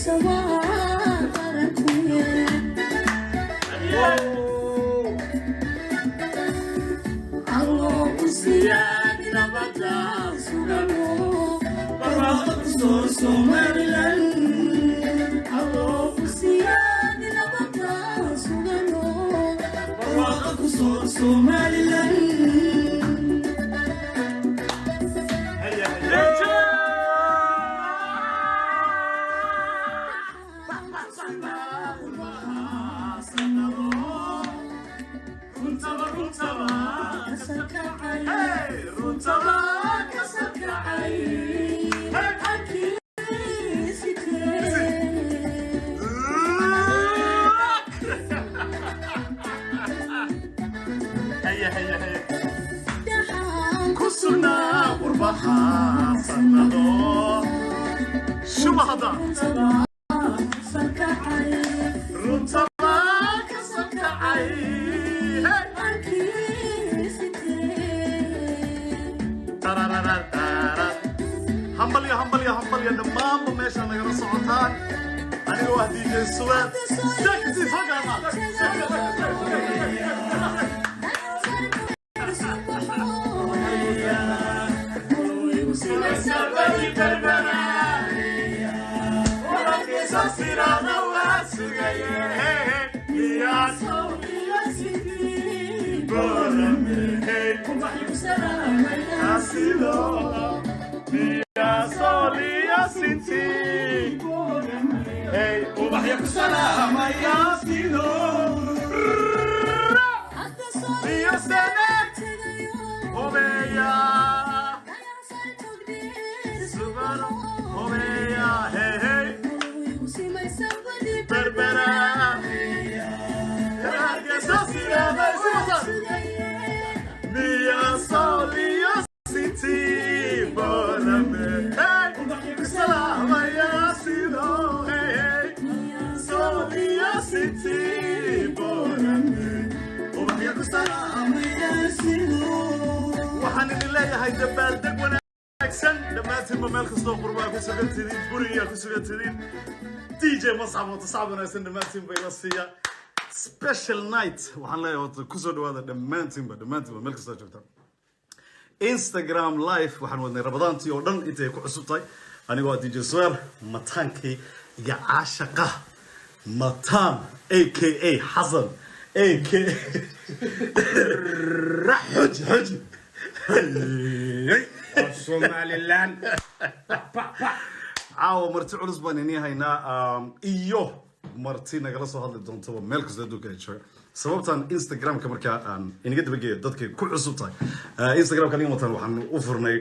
Waa qarankuye. Allo u siyaadi nabada sugano, barwaaqo kusoo Somaliland. Allo u siyaadi nabada sugano, barwaaqo kusoo Somaliland. Haya, haya. Runtaba, runtaba. Hey, runtaba ka sarkacay. Hey. Haya, haya, haya. Ku sugnaa qurbaha sannado. Shuba hadda. Runtaba ka sarkacay. Hey. Tararararara. Hambalyo, hambalyo, hambalyo dhammaanba meesha nagala socotaan. Anigoo ah DJ Suweer. Taxi fogama. Hey, ubaxya ku salaamaya sido iyo sanad hubeya subano hubeya. Hey, hey, Berbera Hargeysa sirada isuwada miya soliya city Borame. Hey, ku salaamaya sido. Hey, hey, soliya city Borame, ubaxya ku salaamaya sido. Waxaan idin leeyahay dabaaldeg wanaagsan dhammaantiinba, meel kastoo qurbaa ku sugan tidiin, gurigaa ku sugan tidiin. DJ Mascab wata sacab wanaagsan dhammaantiin ba ila siiya. Special night waxaan leeyahay horta kusoo dhawaada dhammaantiinba, dhammaantiinba meel kastoo joogtaan. Instagram live waxaan wadnay Ramadaantii oo dhan intay ku cusub tahay. Anigoo ah DJ Suweer, mataankii iyo caashaqa mataan, aka Xasan, aka Xuji Xuji. Somaliland. Caawa marti culus baan inii haynaa iyo marti nagala soo hadli doontaba meel kastoo adduunka ay jooga. Sababtan Instagramka markaa aan inaga dabageeyo dadkay ku cusub tahay, Instagramka aniga mataan waxaan u furnay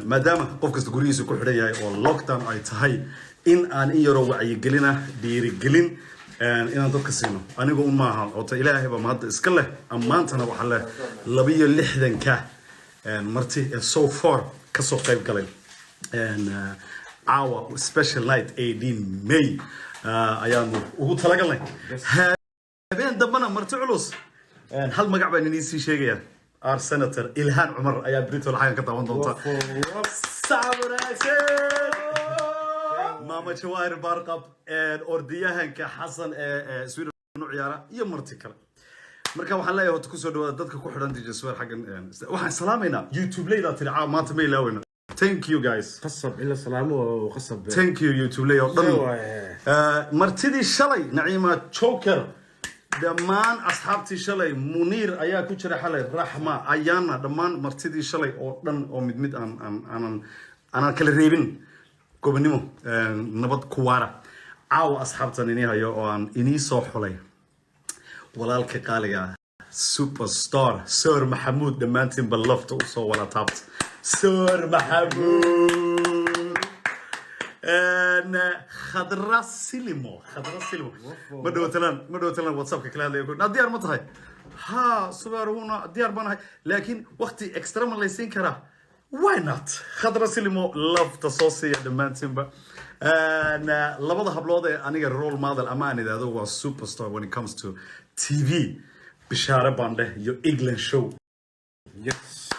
maadaama qof kasta gurigiisa ku xidhan yahay oo lockdown ay tahay, in aan in yaroo wacyigelina, dhiirigelin inaan dadka siino. Anigu un maaha ota, Ilaahay baa mahadda iska leh, ammaantana waxaa leh 62-ka marti ee so far kasoo qayb galay caawa special night 18 May ayaanu ugu talagalnay. Habeen dambana marti culus, hal magac baan inii sii sheegaya: our Senator Ilhaan Cumar ayaa brito xagan ka daawan doonta. Sacab wanaagsan, Maama Jawaahir Baarqab, ordiyahanka Xasan ee Sweden u ciyaara iyo marti kale. Marka waxaan leeyahay horta kusoo dhawaada dadka ku xidhan DJ Suweer xaggan. Waxaan salaamaynaa YouTube leydaa tiri caawa maanta ma ilaaweyna. Thank you guys. Qasab ila salaamo oo qasab. Thank you YouTube ley oo dhan. Martidii shalay, Naciima Joker, dhammaan asxaabtii shalay, Muniir ayaa ku jira xalay, Raxma Ayaana, dhammaan martidii shalay oo dhan oo mid mid aan aan aanan aanan kala reebin. Gobonimo, nabad kuwaara. Caawa asxaabtan inii hayo oo aan inii soo xulay, walaalka qaaliga ah, superstar Sir Maxamuud, dhammaantiinba lafta usoo wada taabta Sir Maxamuud. Khadra Silimo, Khadra Silimo, ma dhowtalaan, ma dhowtalaan. WhatsAppka kala hadlaya: "Na diyaar ma tahay?" "Ha, subaaruna diyaar baan ahay, laakiin waqti extra ma laysiin karaa?" Why not? Khadra Silimo lafta soo siiya dhammaantiinba. Labada hablood ee aniga role model ama aan idhaahdo waa superstar when it comes to TV, Bishaare Bandhe iyo England Show. Yes.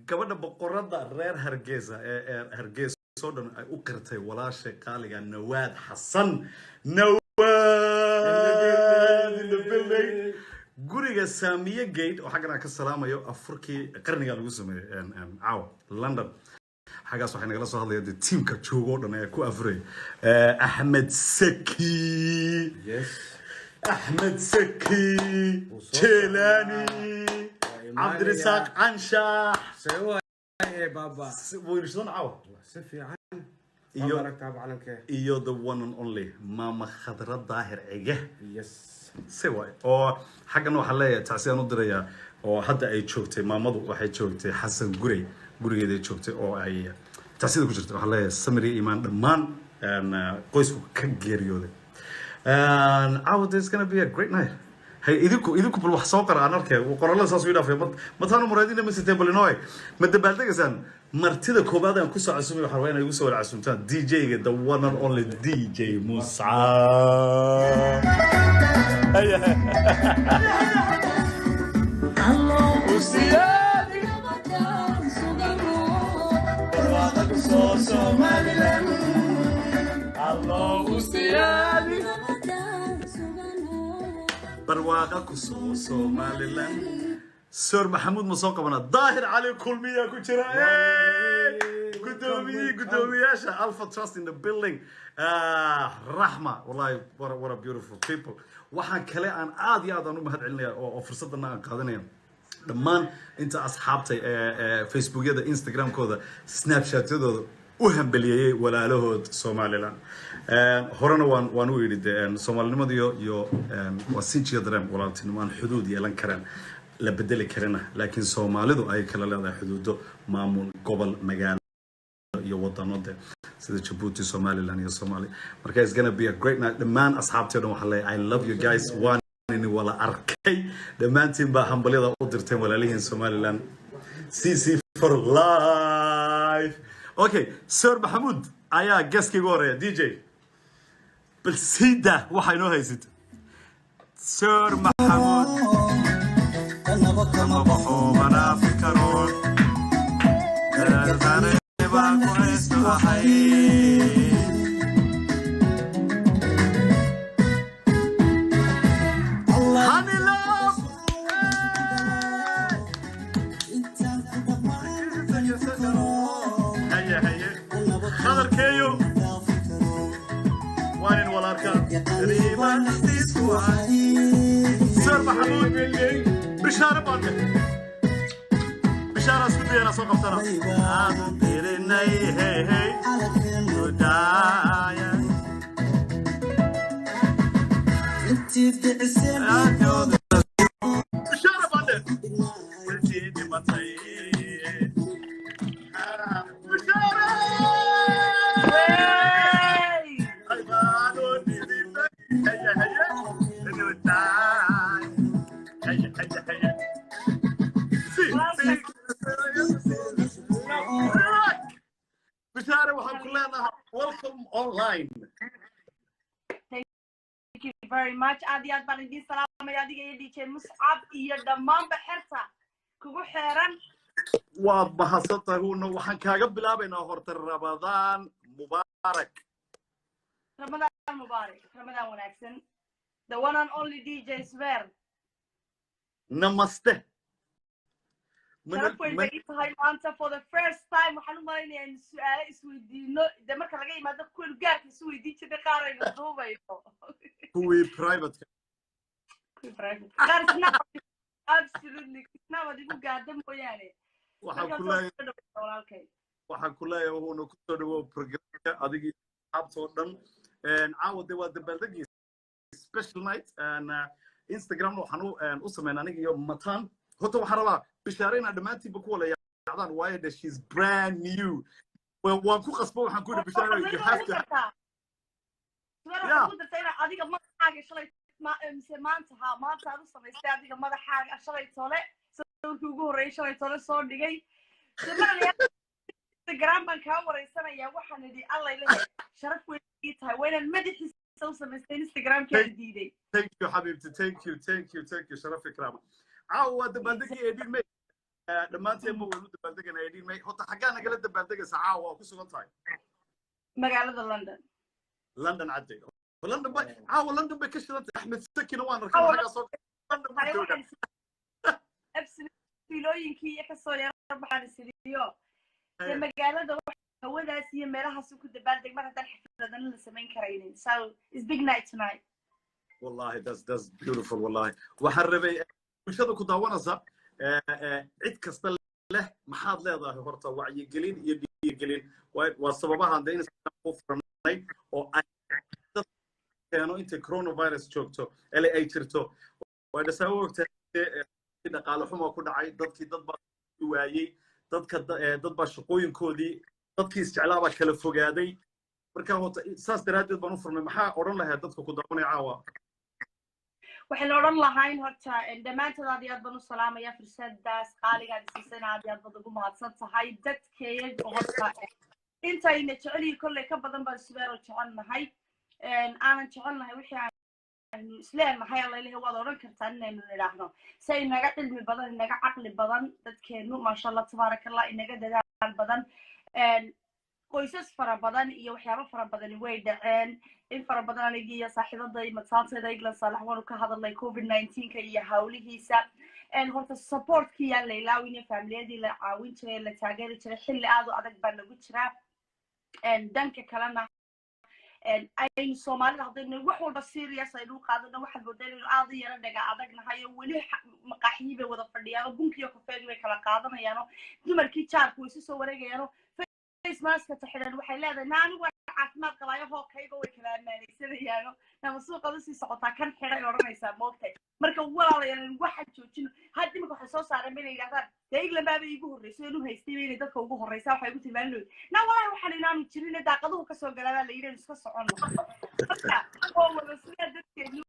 Gabadha boqorada reer Hargeysa ee Hargeysa hargeysa oo dhan ay u qirtay walaashay qaaliga Nawaad Xasan. Nawaad in the building. Guriga Saamiye Gate oo xaggan aan ka salaamayo, afurkii qarniga lagu sameeyey caawa London. Xaggaas waxay nagala soo hadlaya dee tiimka joogo oo dhan ee ku afuray. Axmed Saki. Yes. Axmed Saki. Wuu soo Jelani. Waa imaanaya. Cabdirisaaq Canshax. See waaye, baaba? Waynu caawa. Si fiican. Iyo Waa aragtaa calankee. Iyo the one and only Mama Khadra Daahir Cige. Yes. Se waay, oo xaggan waxaan leeyahay tacsiyaan u dirayaa oo hadda ay joogtay maamadu, waxay joogtay Xasan Gurey, gurigeeday joogtay oo ay tacsiyada ku jirtay. Waxaan leeyahay samir iyo iimaan dhammaan qoysku ka geeriyooday. Caawa it's gonna be a great night. Hey, idinku bal wax soo qora aan arkay qorallada saas u dhaafay. Mataanu muraadina ma siteen? Bal inoo eg, ma dabaaldegaysaan? Martida koobaad aan kusoo casumay, waxaan rabaa inay igu soo wada casumtaan DJ-ga, the one and only DJ Muscab. Nabadaan sugano. Somaliland. Nabadaan sugano. Barwaaqa ku soo Somaliland. Sir Maxamuud ma soo qabana? Daahir Cali Kulmiya ku jira. Hey! Guddoomiye, guddoomiyaasha Alpha Trust in the building. Ah, Raxma, wallahi what a beautiful people. Waxaan kale aan aad iyo aad aan u mahad celinaya oo fursadana aan qaadanaya dhammaan inta asxaabtay ee Facebookyada, Instagramkooda, Snapchatyadooda u hambeliyeeyey walaalahood Somaliland. Horena waan u yidhi de soomaalinimada iyo waa sinjiya dareem walaaltinimo aan xuduud yeelan karaan, la bedeli karina, laakiin Soomaalidu ay kala leedahay xuduudo maamul, gobol, magaalo iyo wadano de, sida Djibouti, Somaliland iyo Soomaaliya. Marka it's gonna be a great night. Dhammaan asxaabtii o dhan waxaan leeyahay, I love you guys. Waan ini wala arkay, dhammaantiin baa hambalyada u dirteen walaalihiin Somaliland. CC for life. Okay, Sir Maxamuud ayaa guestkii ugu horeeya. DJ, bal siida waxaa inoo haysid, Sir Maxamuud. Kama baxo manaafi karo baan ku haysto ahay. Honey love. Haye haye, Khadarkeeyo, waan in walaalka Sir Maxamuud. Bishaaro baan bishaara isku dayana soo qabtana aanu dirinay. Hey hey, daaya. Bishaaro baan intii dhimatay. Bishaaro. Wey! Aybaanu dhidibay. Haye haye, inuu daaya. Haye haye haye, si si. Bishaare, waxaan ku leenahay welcome online. Thank you very much. Aad iyo aad baan idiin salaamaya, adiga iyo DJ Muscab iyo dhammaanba xerta kugu xeeran. Waad mahadsantahay, huno. Waxaan kaaga bilaabaynaa horta Ramadaan mubaarak. Ramadaan mubaarak, Ramadaan wanaagsan. The one and only DJ Sver. Namaste. Sharaf weyn bay ii tahay maanta for the first time waxaan u malaynayaa in su'aalo isweydiino de, marka laga yimaado kuwan gaarka isu weydiin jirnay, qaar aynu duubayno. Kuwii privateka. Qaar isna absolutely isnaabad igu gaada mooyaane. Waxaan ku Markaas leeyahay soo dhaweynaa, walaalkay. Waxaan ku leeyahay wuxuuna kusoo dhawow programka, adigii asxaabta oo dhan. Caawa de waa dabaaldegii, special night. And Instagramna waxaan u sameyn aniga iyo Matan. Horta waxaan rabaa Bishaare inaad dhammaantiinba ku wala yaacdaan, waayo de she's brand new. Waan ku qasbo, waxaan ku yidhi, "Bishaare, you have to." Waxaad ugu dartaa inaad adiga madaxaaga shalay mise maanta, ha, maanta aad u samaystay adiga madaxaaga shalay tole, sawirkii ugu horreeyay shalay tole soo dhigay. Instagram baan kaa wareysanayaa. Waxaan idhi, allay lehe, sharaf weyn ii tahay waa inaan madaxiisa u samaystay Instagramkaan diiday. Thank you, xabiibti, thank you, thank you, thank you. Sharaf, ikraama. Caawa waa dabaaldegii 18 May. Dhammaanteenba waynu dabaaldeganaa 18 May. Horta xaggaa nagala dabaaldegaysa caawa waa ku sugan tahay? Magaalada London. London cadde, London bay caawa, London bay ka shidantay. Axmed Sakina waan arkay. Caawa. Xaggaa soo London buu joogaa. Absolutely, fiilooyinkii iyo kasoo yara baxaan isiriyo dee magaalada hawadaas iyo meelahaas ku dabaaldeg mar haddaan xafladana la samayn karaynin. So it's big night tonight. Wallahi, that's beautiful. Wallahi, waxaan rabay bulshada ku daawanaysa, cid kasta leh, maxaad leedahay horta wacyigelin iyo dhiirigelin? Waa sababahan de in ku furnay oo ay dad keeno intay coronavirus joogto ele ay jirto. Waa dhasaa u ogtahay, dhaqaale xumo ku dhacay dadkii, dad baa waayey dadka, dad baa shaqooyinkoodii, dadkii isjeclaa baa kala fogaaday. Marka horta saas daraaddeed baan u furnay. Maxaa odhan lahayd dadka ku daawanaya caawa? Waxaan odhan lahayn horta dhammaantood aad iyo aad baan u salaamaya. Fursadaas qaaligaad siisana aad iyo aad baad ugu mahadsan tahay. Dadkeeyaga horta intayna jecel yihiin kolley ka badan baan Subeero jecel nahay, aanan jecel nahay wixii aanu isleenahay. Alla ilahi waad odhan kartaa inaynu nidhaahno si inaga cilmi badan, inaga caqli badan dadkeenu, maasha Allah, tabaaraka Allah, inaga dadaal badan. Qoysas fara badan iyo waxyaabo fara badani way dhaceen in fara badan. Anigii iyo saaxiibada mataanteeda England Saalax waanu ka hadalnay COVID 19-ka iyo hawlihiisa. Horta supportkii yaan la ilaawin iyo faamiliyadii la caawin jiray, la taageeri jiray. Xilli aad u adag baa nagu jiraa. Dhanka kalena aynu Soomaalida haddaynu wax walba serious aynu u qaadano, waxaad moodaa inaynu aad u yaro dhaga adag nahay oo weli maqaaxiyii bay wada fadhiyaan oo bunkiyo kafeegi bay kala qaadanayaan oo dumarkii jaarku way isu soo wareegayaanoo face maska ta xidhan waxay leedahay, "Na anigu waan caafimaad qabaayo." Hookayga way kala ammaanaysanayaano nama suuqaad usii socotaa kan xidhay odhanaysaa, moogtay. Marka walaalayaal, waxa joojino. Had imika waxay soo saareen bayna yidhahdaan dee England baaba iigu horreysay inuu haystay inay dadka ugu horreysa. Waxay ugu tilmaamin na walahi waxaan inaanu jirin daaqaduhu kasoo galaa baa la yidhi, aynu iska soconno. Marka oo wada sidaa dadkeenu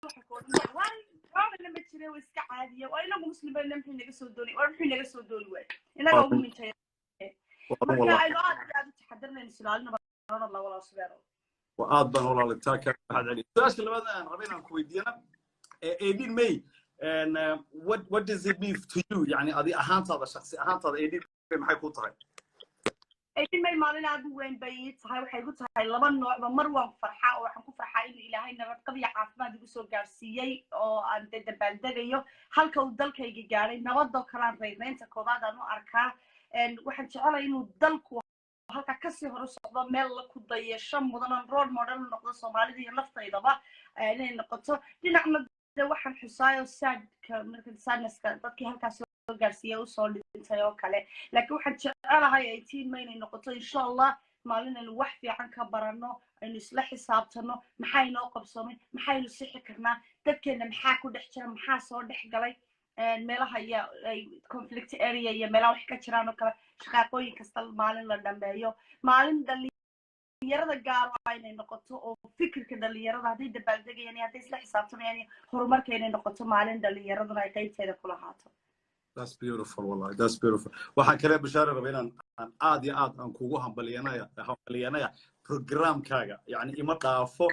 waxa ku odhanaya waay ma jire, waa iska caadiya, waa inagu muslim bayna, muxuu naga soo dooni, waa muxuu naga soo dooni waay inaga ugu mintay. Marka aynu aad iyo aad u taxadirnayno, isilaalina badan la walaal Subeero. Waa aad baan walaalay taa ka mahad celiya. Su-aasha labaad aan rabay inaan ku weydiiyana, 18 May and what does it mean to you? Yani adi ahaantaada, shakhsi ahaantaada, 18 May maxay ku tahay? 18 May maalin aad u weyn bay ii tahay. Waxay ku tahay laba noocba. Mar waan farxaa oo waxaan ku farxaa inuu Ilaahay nabadqab iyo caafimaad igu soo gaarsiiyey oo aan de dabaaldegayo halka uu dalkayga gaadhay nabadoo kale aan raydnaynta koowaad aan u arkaa. Waxaan jecelahay inuu dalku halka kasii hore socdo, meel la ku dayasho mudan oon role model u noqdo Soomaalida iyo naftaydaba inay noqoto. Dhinacna de waxaan xusaayo sadka marka sadnesska dadkii halkaas soo gaarsiiya usoo dhintay oo kale. Laakiin waxaan jecelahay 18 May inay noqoto, insha Allah, maalin aynu wax fiican ka baranno, aynu isla xisaabtano: maxaa inoo qabsoomay, maxaynu sixi karnaa, dadkeena maxaa ku dhex jira, maxaa soo dhex galay meelaha iyo ay conflict area iyo meelaha wax ka jiraan oo kale, shaqaaqooyin kasta maalin la dhameeyo, maalin dhalinyarada gaar ah inay noqoto oo fikirka dhalinyarada hadday dabaaldegayaan iyo hadday isla xisaabtamayaan iyo horumarka inay noqoto maalin dhalinyaraduna ay qaybteeda ku lahaato. That's beautiful, wallahi, that's beautiful. Waxaan kale, Bashaare, rabay inaan aan aad iyo aad aan kugu hambalyanaya programkaaga, yani ima dhaafo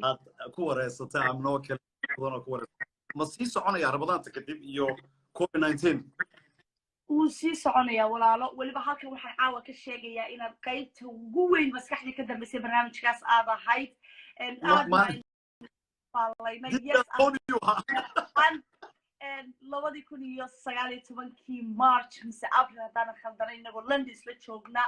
aad ku wareysatay amnoo kale badan oo ku wareysatay. Ma sii soconaya Ramadaanta kadib iyo COVID 19? Wuu sii soconayaa, walaalo. Weliba halkan waxaan caawa ka sheegayaa inaad qaybta ugu weyn maskaxdii ka dambeysay barnaamijkaas aad ahayd. Aad faalaynay, yes, 2019-kii March mise April haddaanan khaldanay, inagoo London isla joogna,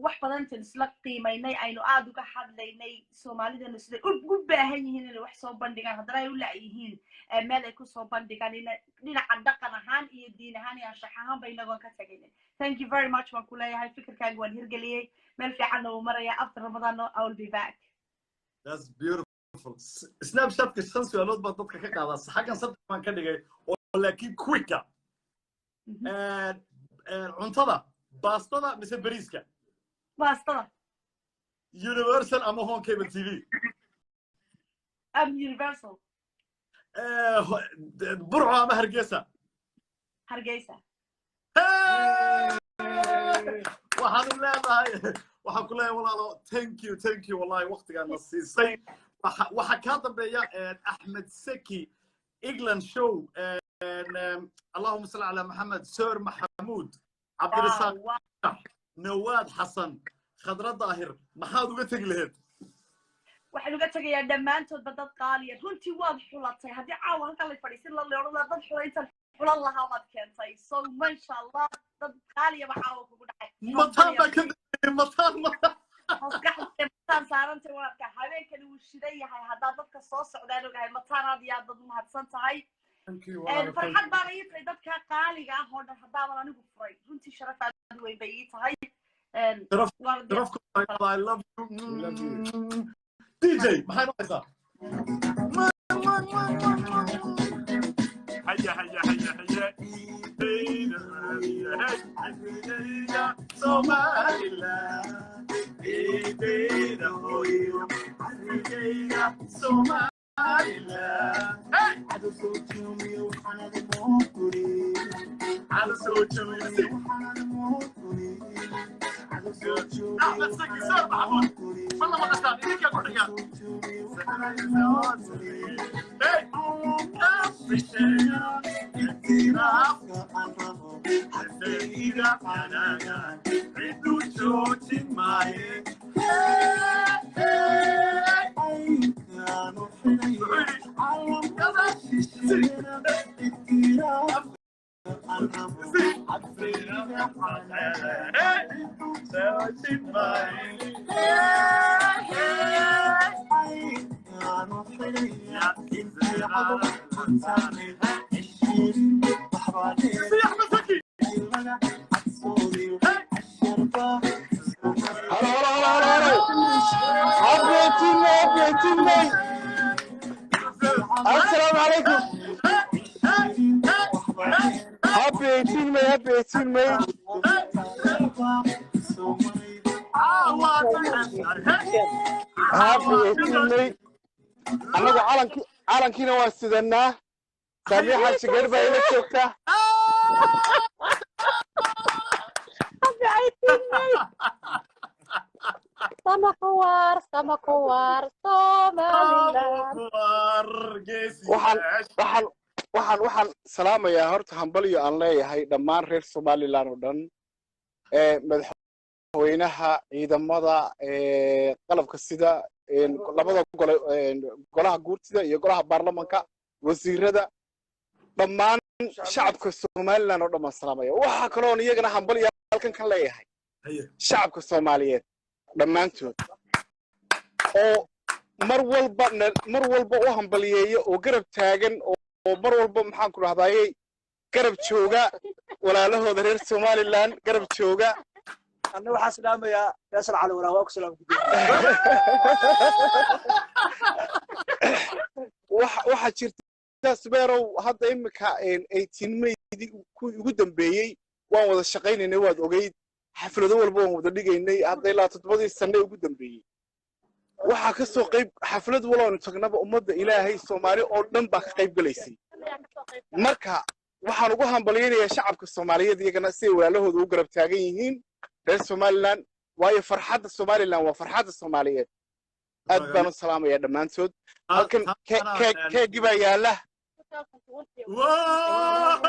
wax badan intaan isla qiimaynay, aynu aad uga hadlaynay Soomaalidana siday ugu baahan yihiin inay wax soo bandhigaan, haddana ay u la'yihiin meel ay kusoo bandhigaan dhinaca dhaqan ahaan iyo diin ahaan iyo anshax ahaan ba inagoon ka tagaynay. Thank you very much baan ku leeyahay. Fikirkaaga waan hirgeliyey, meel fiicanna wuu maraya. After Ramadan I will be back. That's beautiful. Snapchatka shan su-aalood baa dadka ka qaadaa, xaggan saddex baan ka dhigay oo laakiin quicka. Cuntada, baastada mise beriiska? Baastada. Universal ama Horn Cable TV? Universal. Burco ama Hargeysa? Hargeysa. Waxaan leedahay, waxaan ku leeyahay, walaalo, thank you, thank you, wallahi waqtigaan na siisay. Waxa kaa dambeeya Axmed Seki, England Show, allahuma salli calaa Maxamed, Sir Maxamuud Cabdirasaaq, Nawaad Xasan. Khadra Daahir, maxaad uga tegi lahayd? Waxaan uga tegayaa dhammaantoodba dad qaaliya. Runtii waad xulatay. Haddii caawa halkan lay fadhiisin la leodhan lahaa dad xula, intaan xulan lahaa baad keentay. So masha Allah, dad qaaliyaba caawa kugu dhacay. Mataan baa ka dambeeyey, mataan mataan. Maskaxda mataan saarantay walaalka. Habeenkani wuu shidan yahay. Haddaa dadka soo socdaan ogahay, mataan, aad iyo aad baad umahadsan tahay. Thank you, walaalo, thank Farxad baana ii tahay dadka qaaliga ah oo dhan haddaaban anigu furay. Runtii sharaf aad u weyn bay ii tahay. Sharaf, I love you. Love you. DJ, maxay noqonaysaa? Haya haya haya haya. Somaliland, ciidayda hooyo, carrigayga Somaliland. Hey! Cala soo joogi. Axmed Saki Saar Maxamuud. Ma lama dhashaan, idinkaa ku xiga. Hey! Ciddu joojin maaye. Joojin maaye. Si Axmed Saki. Halo, halo, halo, halo, halo. Happy 18 May, happy 18 May. Assalaamu calaykum. Happy 18 May, happy 18 May. Happy 18 May. Annagu calankii calankiina waan sidanaa. Saamiya Xaaji Geer baa ila joogta. Happy 18 May. Sama kuwar, sama kuwar, Somaliland. Waxaan salaamayaa horta, hambalyo aan leeyahay dhammaan reer Somaliland oo dhan, ee madaxweynaha, ciidamada ee qalabka sida, labada gole, golaha guurtida iyo golaha baarlamanka, wasiirada, dhammaan shacabka Somaliland oo dhan baan salaamaya. Waxaa kaloon iyagana hambalyo halkan ka leeyahay shacabka Soomaaliyeed dhammaantood oo mar walba mar walba u hambaliyeeya oo garab taagan oo mar walba, maxaan ku dhahdayey, garab jooga walaalahooda reer Somaliland garab jooga. Anna waxaa salaamayaa Faisal Cali Waraab, waa ku salaam gudbiya. Waxaa jirta, Subeerow, hadda imika 18 Maydii kuwii ugu dambeeyey waan wada shaqaynaynay, waad ogeyd, xaflado walba waan wada dhigaynay. Hadda ilaa 7dii sanne ugu dambeeyey waxaa ka soo qayb xaflad waloonu tagnaba ummadda Ilaahay Soomaali oo dhan baa ka qayb gelaysay. Marka waxaan ugu hambalyaynayaa shacabka Soomaaliyeed iyagana siday walaalahooda u garab taagan yihiin reer Somaliland, waayo farxadda Somaliland waa farxadda Soomaaliyeed. Aad baan u salaamayaa dhammaantood. Halkan keegii baa yaala. Waa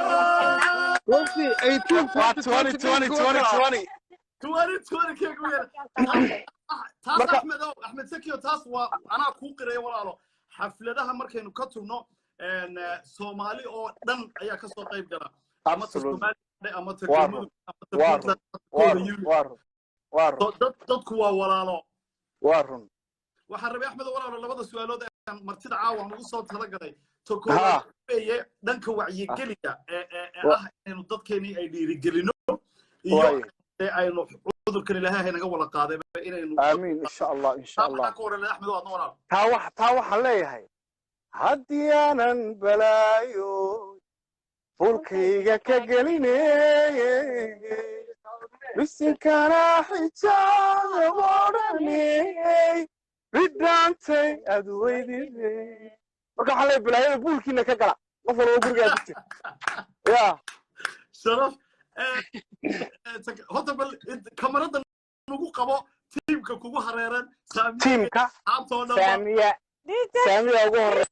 20 20 20 20. Taas Marka- Axmed ow, Axmed Sakiyo, taas waa anaa kuu qiraya, walaalo. Xafladaha markaynu ka tugno, Soomaali oo dhan ayaa ka soo qayb gala, ama ta Absolutely. Soomaaliya ama ta Waa run. Galmudug ama ta Waa Puntland run. ama ta Waa Kooda run. Yurub. Waa run, waa run. Dadku waa walaalo. Waa run. Waxaan rabay, Axmed walaalo, labada su-aalood ee aan martida caawa aan ugu soo talagalay. To koowaad weeye dhanka wacyigeliga ee ah inaynu dadkeenii ay dhiirigelino iyo Waayo. ee aynu cudurkan Ilaahay haynaga wada qaadayba inaynu Aamiin, insha Allah, insha taa Allah. maxaa ka oran lahayd, Axmed, waadna walaalo? Taa waxaan leeyahay, haddii aanan balaayo fulkayga ka gelinay, bisinkana xijaab odhanay, bidhaantay aad weydinay. Marka waxaan leeyahay, balaayada buulkiina ka gala, qof walba gurigaa ku jir ya. Sharaf. Horta bal kamarada nagu qabo, tiimka kugu hareeran, Saamiya, tiimka asxaabta oo dhan ba. Saamiya, Saamiya ugu horey.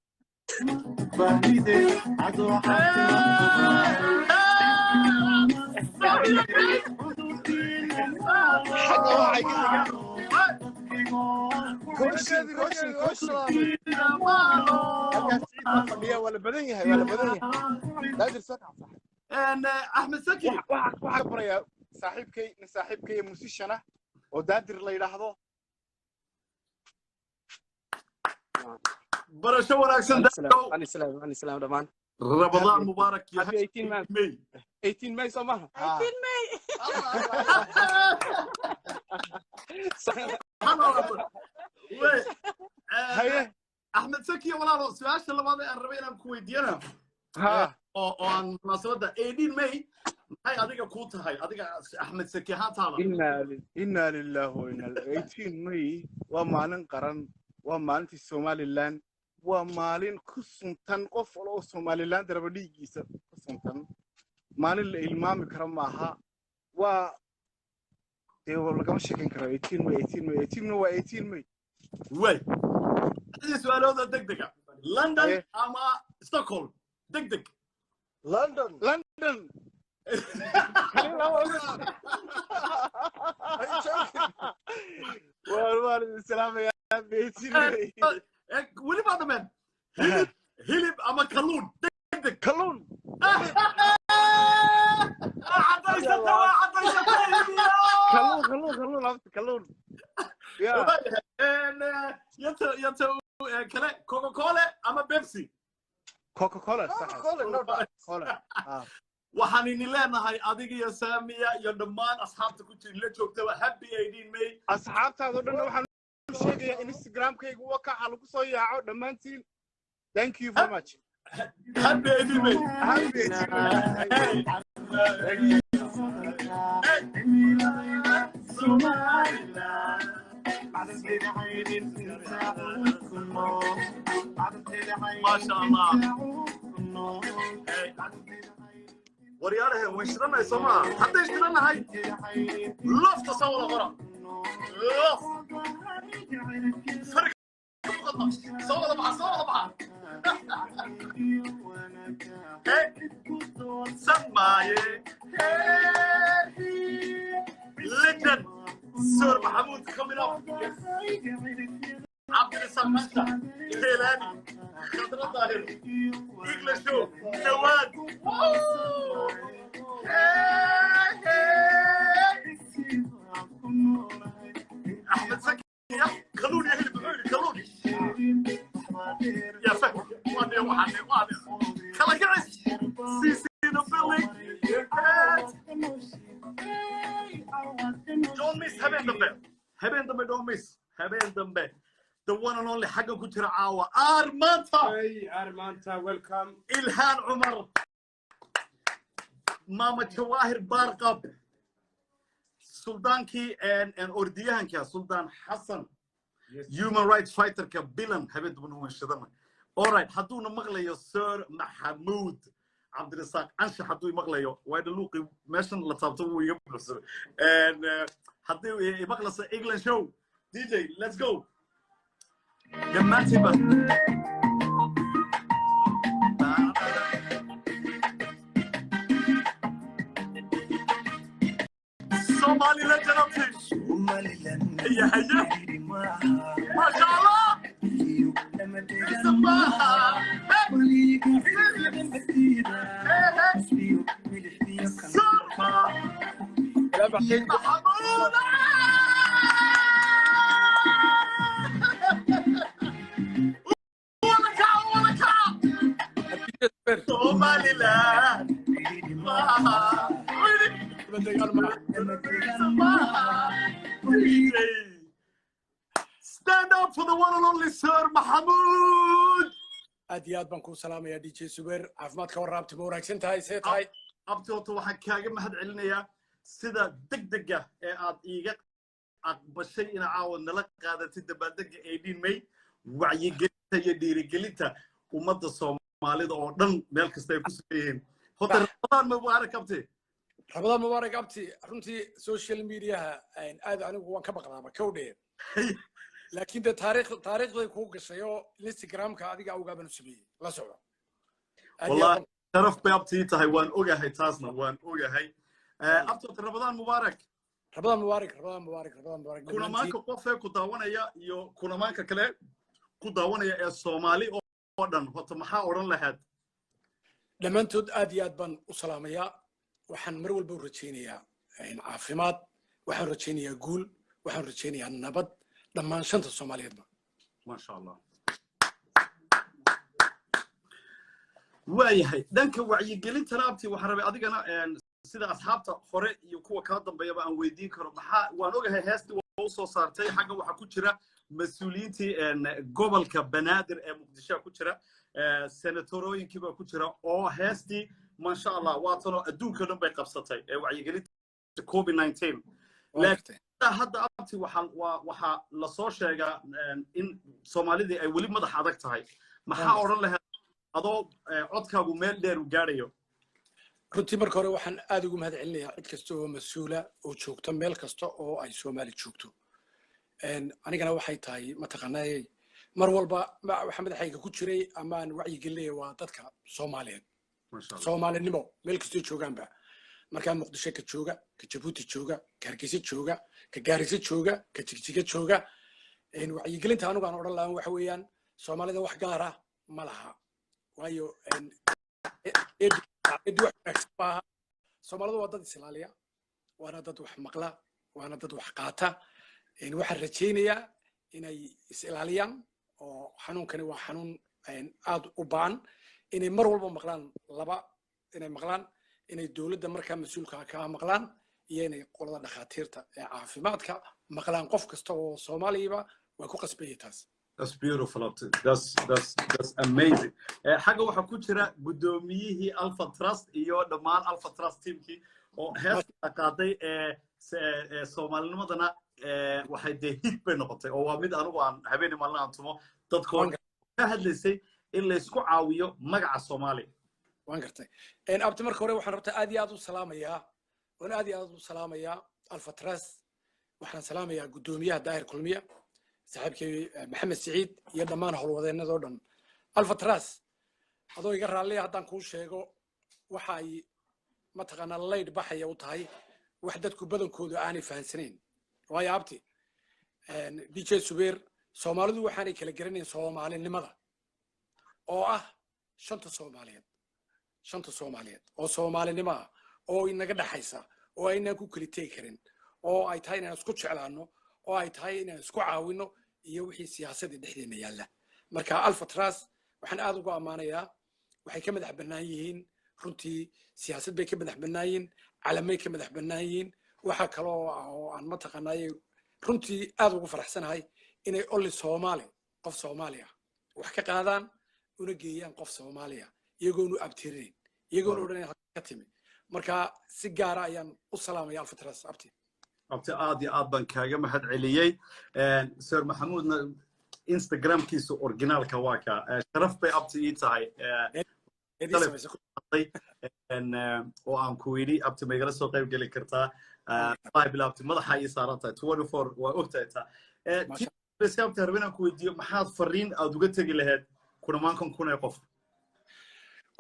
Xagga waxay ka xiga Kooshin, kooshin, kooshin. Halkaas ciid baa fadhiya, waa la badan yahay, waa la badan yahay. Daadir soo kac, saaxiib. Axmed Saki. Waxaa barayaa saaxiibkay, nin saaxiibkay musician ah oo Daadir la yidhaahdo. Barasho wanaagsan. Salaam dhammaan. Ramadaan mubaarak ya. Happy 18 man. May. 18 May soo maaha? 18 May. Haye Axmed Saki, walaalo, su-aasha labaad ee aan rabay inaan ku weydiiyana oo aan munaasabadda 18 May maxay adiga kuu tahay, adiga Axmed Saki ahaantaada? Inna lillahi wa inna ilaihi. 18 May waa maalin qaran, waa maalintii Somaliland, waa maalin ku suntan qof wal oo Somaliland raba dhiiggiisa ku suntan. Maalin la ilmaami karo maaha, waa dee lagama sheekan karo. 18 May, 18 May, 18 May waa 18 May. Way su-aalooda degdega: London ama Stockholm? Degdeg. London. London. Waan idin salaamayaa. Weli baa dhameen. Hilib, hilib ama kalluun? Degdeg. Kalluun. Cadaysata, waa cadaysata. Kalluun, kalluun, kalluun, abti kalluun. Yata yata kale, Coca Cola ama Pepsi? Coca Cola. Cola. Waxaan idin leenahay adiga iyo Saamiya iyo dhammaan asxaabta ku jir la joogtaba, happy 18 May. Asxaabtaado dhanna waxaan u sheegayaa Instagramkaygu wakaca lagu soo yaaco dhammaantiin. Thank you very much. Happy 18 May. Happy 18 May. Thank you. Maasha Allah. Waryaalahe, way shidanahay soo maaha? Hadday shidanahay, lofta soo wada qora, lof soo wada baxa, soo wada baxa. Samaaye legend Sir Maxamuud coming up, Cabdirisaaq Masha Keelani, Khadra Daahir, English Show, Nawaad. Axmed Saki, kalluun iyo hilib, muxuu yidhi? Kalluun ya fahmi waane waxaane waane kala kicis. CC in the building. Don't miss habeen dambe, habeen dambe, don't miss habeen dambe. The one and only xagga ku jira caawa, Armanta. Hey, Armanta, welcome. Ilhaan Cumar, Mama Jawaahir Baarqab, suldaankii ordiyahanka, Suldaan Xasan, human rights fighterka bilan, habeen dambe waan shidana. Alright, hadduuna maqlayo Sir Maxamuud Cabdirasaaq Anshax, hadduu maqlayo, waa dhaluuqi meeshan la taabto wuu iga buuxsamay. Haddii maqlaysa England Show, DJ, let's go dhammaantiinba. Somaliland janabti ya haya, maasha Allah. Ismaha Sir Maxamuud. Somaliland maaha. Stand up for the one and only Sir Mahmoud. Aad iyo aad baan kuu salaamayaa, DJ Subeer. Caafimaadka warraabti, ma wanaagsan tahay? See tahay? Abti, horta waxaan kaaga mahad celinayaa sida degdega ee aad iiga aqbashay ina caawa nala qaadatay dabaaldega 18 May, wacyigelinta iyo dhiirigelinta ummadda Soomaalida oo dhan meel kasta ay ku sugan yihiin. Horta Ramadaan mubaarak, abti. Ramadaan mubaarak, abti. Runtii social mediaha aad anigu waan ka maqnaaba kowdhe, laakiin dee taariikhday kuu gashay oo Instagramka adiga awgaa baan u sameeyey, la soco. Wallahi sharaf bay abti ii tahay, waan ogahay, taasna waan ogahay. Abti, horta Ramadaan mubaarak. Ramadaan mubaarak, Ramadaan mubaarak, Ramadaan mubaarak dhammaantiin. Kunamaanka qofee ku daawanaya iyo kunamaanka kale ku daawanaya ee Soomaali oo dhan, horta maxaa odhan lahayd? Dhammaantood aad iyo aad baan u salaamayaa. Waxaan mar walba u rajaynayaa caafimaad, waxaan rajaynayaa guul, waxaan rajaynayaa nabad dhammaan shanta Soomaaliyeedba. Maasha Allah. Waayahay, dhanka wacyigelintana, abti, waxaan rabay adigana sida asxaabta hore iyo kuwa kaa dambeeyaba aan weydiin karo. Maxaa waan ogahay heestii waa u soo saartay. Xagga waxaa ku jira mas-uuliyiintii gobolka Banaadir ee Muqdishoa ku jira, senatorooyinkii baa ku jira, oo heestii maasha Allah waatanoo adduunka dhan bay qabsatay ee wacyigelinta COVID 19. Waa gartay. Hadda, abti, waxaa lasoo sheegaa in Soomaalidii ay weli madax adag tahay. Maxaa odhan lahayd adoo codkaagu meel dheer u gaadhayo? Runtii marka hore waxaan aad ugu mahad celinayaa cid kasta oo mas-uula oo joogta meel kasta oo ay Soomaali joogto. Anigana waxay tahay mataqaanaa mar walba waxa madaxayga ku jiray ama aan wacyigelinaya waa dadka Soomaaliyeed. Masha Allah. Soomaalinimo meel kastoo joogaanba, markaa Muqdisho ka jooga, ka Jabuuti jooga, ka Hargeysa jooga, ka Gaarisa jooga, ka Jigjiga jooga, wacyigelinta anigu aan odhan lahaa waxa weeyaan Soomaalida wax gaar ah ma laha, waayo eedu wax wanaagsan maaha. Soomaalidu waa dad isilaaliya, waana dad wax maqla, waana dad wax qaata. Waxaan rajaynayaa inay is ilaaliyaan oo xanuunkani waa xanuun aad u ba'an, inay mar walba maqlaan laba, inay maqlaan inay dowladda markaa mas-uulka ka maqlaan iyo inay qolada dhakhaatiirta ee caafimaadka maqlaan. Qof kasta oo Soomaaliyiba waa ku qasbaya taas. That's beautiful, Abti. That's amazing. Xagga waxaa ku jira guddoomiyihii Alpha Trust iyo dhammaan Alpha Trust teamkii oo heesta qaaday ee Soomaalinimadana waxay dee hit bay noqotay, oo waa mid anigu aan habeenii maalin aan tumo dadkoo ka hadlaysay in laysku caawiyo magaca Soomaali. Waan gartay. Abti, marka hore waxaan rabtaa aad iyo aad u salaamayaa, waan aad iyo aad u salaamayaa Alpha Trust. Waxaan salaamayaa guddoomiyaha Daahir Kulmiya, saaxiibkay Maxamed Siciid, iyo dhammaan howlwadeennadoo dhan Alpha Trust. Adoo iga raalliya haddaan kuu sheego, waxa ay mataqaanaa laydh baxaya u tahay wax dadku badankoodu aanay fahansanayn. Waayo, abti DJ Subeer, Soomaalidu waxaanay kala garanayn Soomaalinimada oo ah shanta Soomaaliyeed, shanta Soomaaliyeed oo Soomaalinimo ah oo inaga dhaxaysa oo aynaan ku keli tegi karin, oo ay tahay inaan isku jeclaano, oo ay tahay inaan isku caawino, iyo wixii siyaasadda dhexdeena yaalla. Marka Alpha Trust waxaan aad ugu ammaanayaa waxay ka madax bannaan yihiin runtii siyaasad bay ka madax bannaan yihiin, calamay ka madax bannaan yihiin. Waxaa kaloo oo aan mataqaanaaye runtii aad ugu faraxsanahay inay only Soomaali, qof Soomaali ah wax ka qaadaan una geeyaan qof Soomaaliya, iyagoonu abtirinayn, iyagoonu odhanayn halka ka timi. Marka si gaara ayaan u salaamaya Alpha Trust, abti. Abti, aad iyo aad baan kaaga mahad celiyey. Sir Maxamuudna Instagramkiisa originaalka waa ka. Sharaf bay, abti, ii tahay Eedii Tale- samaysa. Oo aan ku yidhi, abti, ma igala soo qayb geli kartaa? Wallahi bila, abti, madaxa ii saaran tahay 24, waa ogtahay taa. Maasha. Tii abti, rabin aan ku weydiiyo, maxaad fariin aad uga tegi lahayd kunamaankan kun ee qof?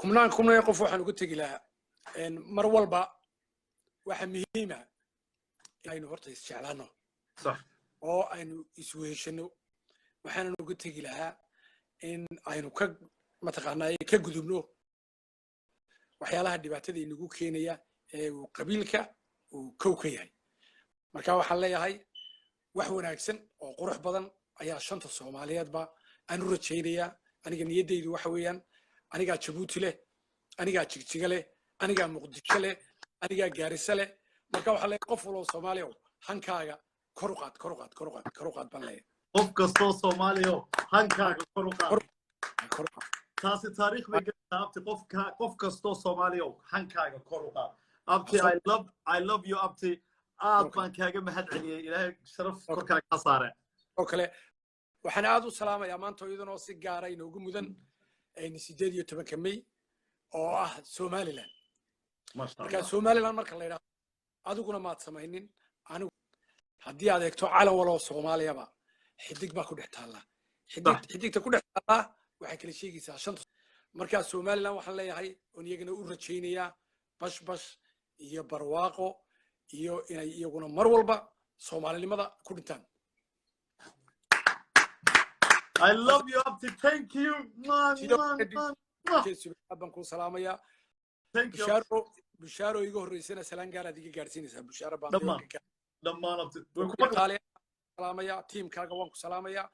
Kumnaan kumnaan qof waxaan uga tegi lahaa mar walba waxa muhiima in aynu horta isjeclaano oo aynu isweheshano. Waxaanan uga tegi lahaa in aynu ka mataqaanaa ka gudubno waxyaalaha dhibaatada inagu keenaya ee uu qabiilka uu kow ka yahay. Marka waxaan leeyahay wax wanaagsan oo qurux badan ayaa shanta Soomaaliyeedba aan u rajaynayaa. Aniga niyaddaydu waxa weeyaan anigaa Jabuuti leh, anigaa Jigjiga leh, anigaa Muqdisho leh, anigaa Gaarisa leh. Marka waxaa leeyahay qof waloo Soomaaliya ow, hankaaga kor u qaad, kor u qaad, kor u qaad, kor u qaad baan leeyahay. Qof kastoo Soomaaliyo, hankaaga kor u qaad. Kor u qaad. Taasi taariikh bay galaysaa, abti. Qofka, qof kastoo Soomaaliyo, hankaaga kor u qaad. Abti, I love you, abti. Aad baan kaaga mahad celiyey. Ilaahay sharaf korkaaga ka saare. Oo kale waxaan aad u salaamayaa maanta iyadana si gaara inoogu mudan 18-ka May oo ah Somaliland. Masha Marka Allah. Somaliland marka la yidhaahdo, adiguna maad samaynin anigu. Haddii aad eegto calan waloo Soomaaliyaba xidig baa ku dhex taallaa. Xidig, xidigta ku dhex taallaa waxay kala sheegaysaa shanta. Marka Somaliland waxaan leeyahay oon iyagana u rajaynayaa bash bash iyo barwaaqo. Iyo inay iyaguna mar walba Soomaalinimada ku dhintaan. I love you, Abti. Thank you. Mwah, mwah, mwah, mwah. Aad baan kuu salaamayaa. Thank you. Bushaaro, Bushaaro iga horreysana salaan gaaraad iga gaadhsiinaysaa. Bushaaro baan Dhammaan. Dhammaan, Abti. Way ku maqli. Qaali salaamayaa, tiimkaaga waan ku salaamayaa.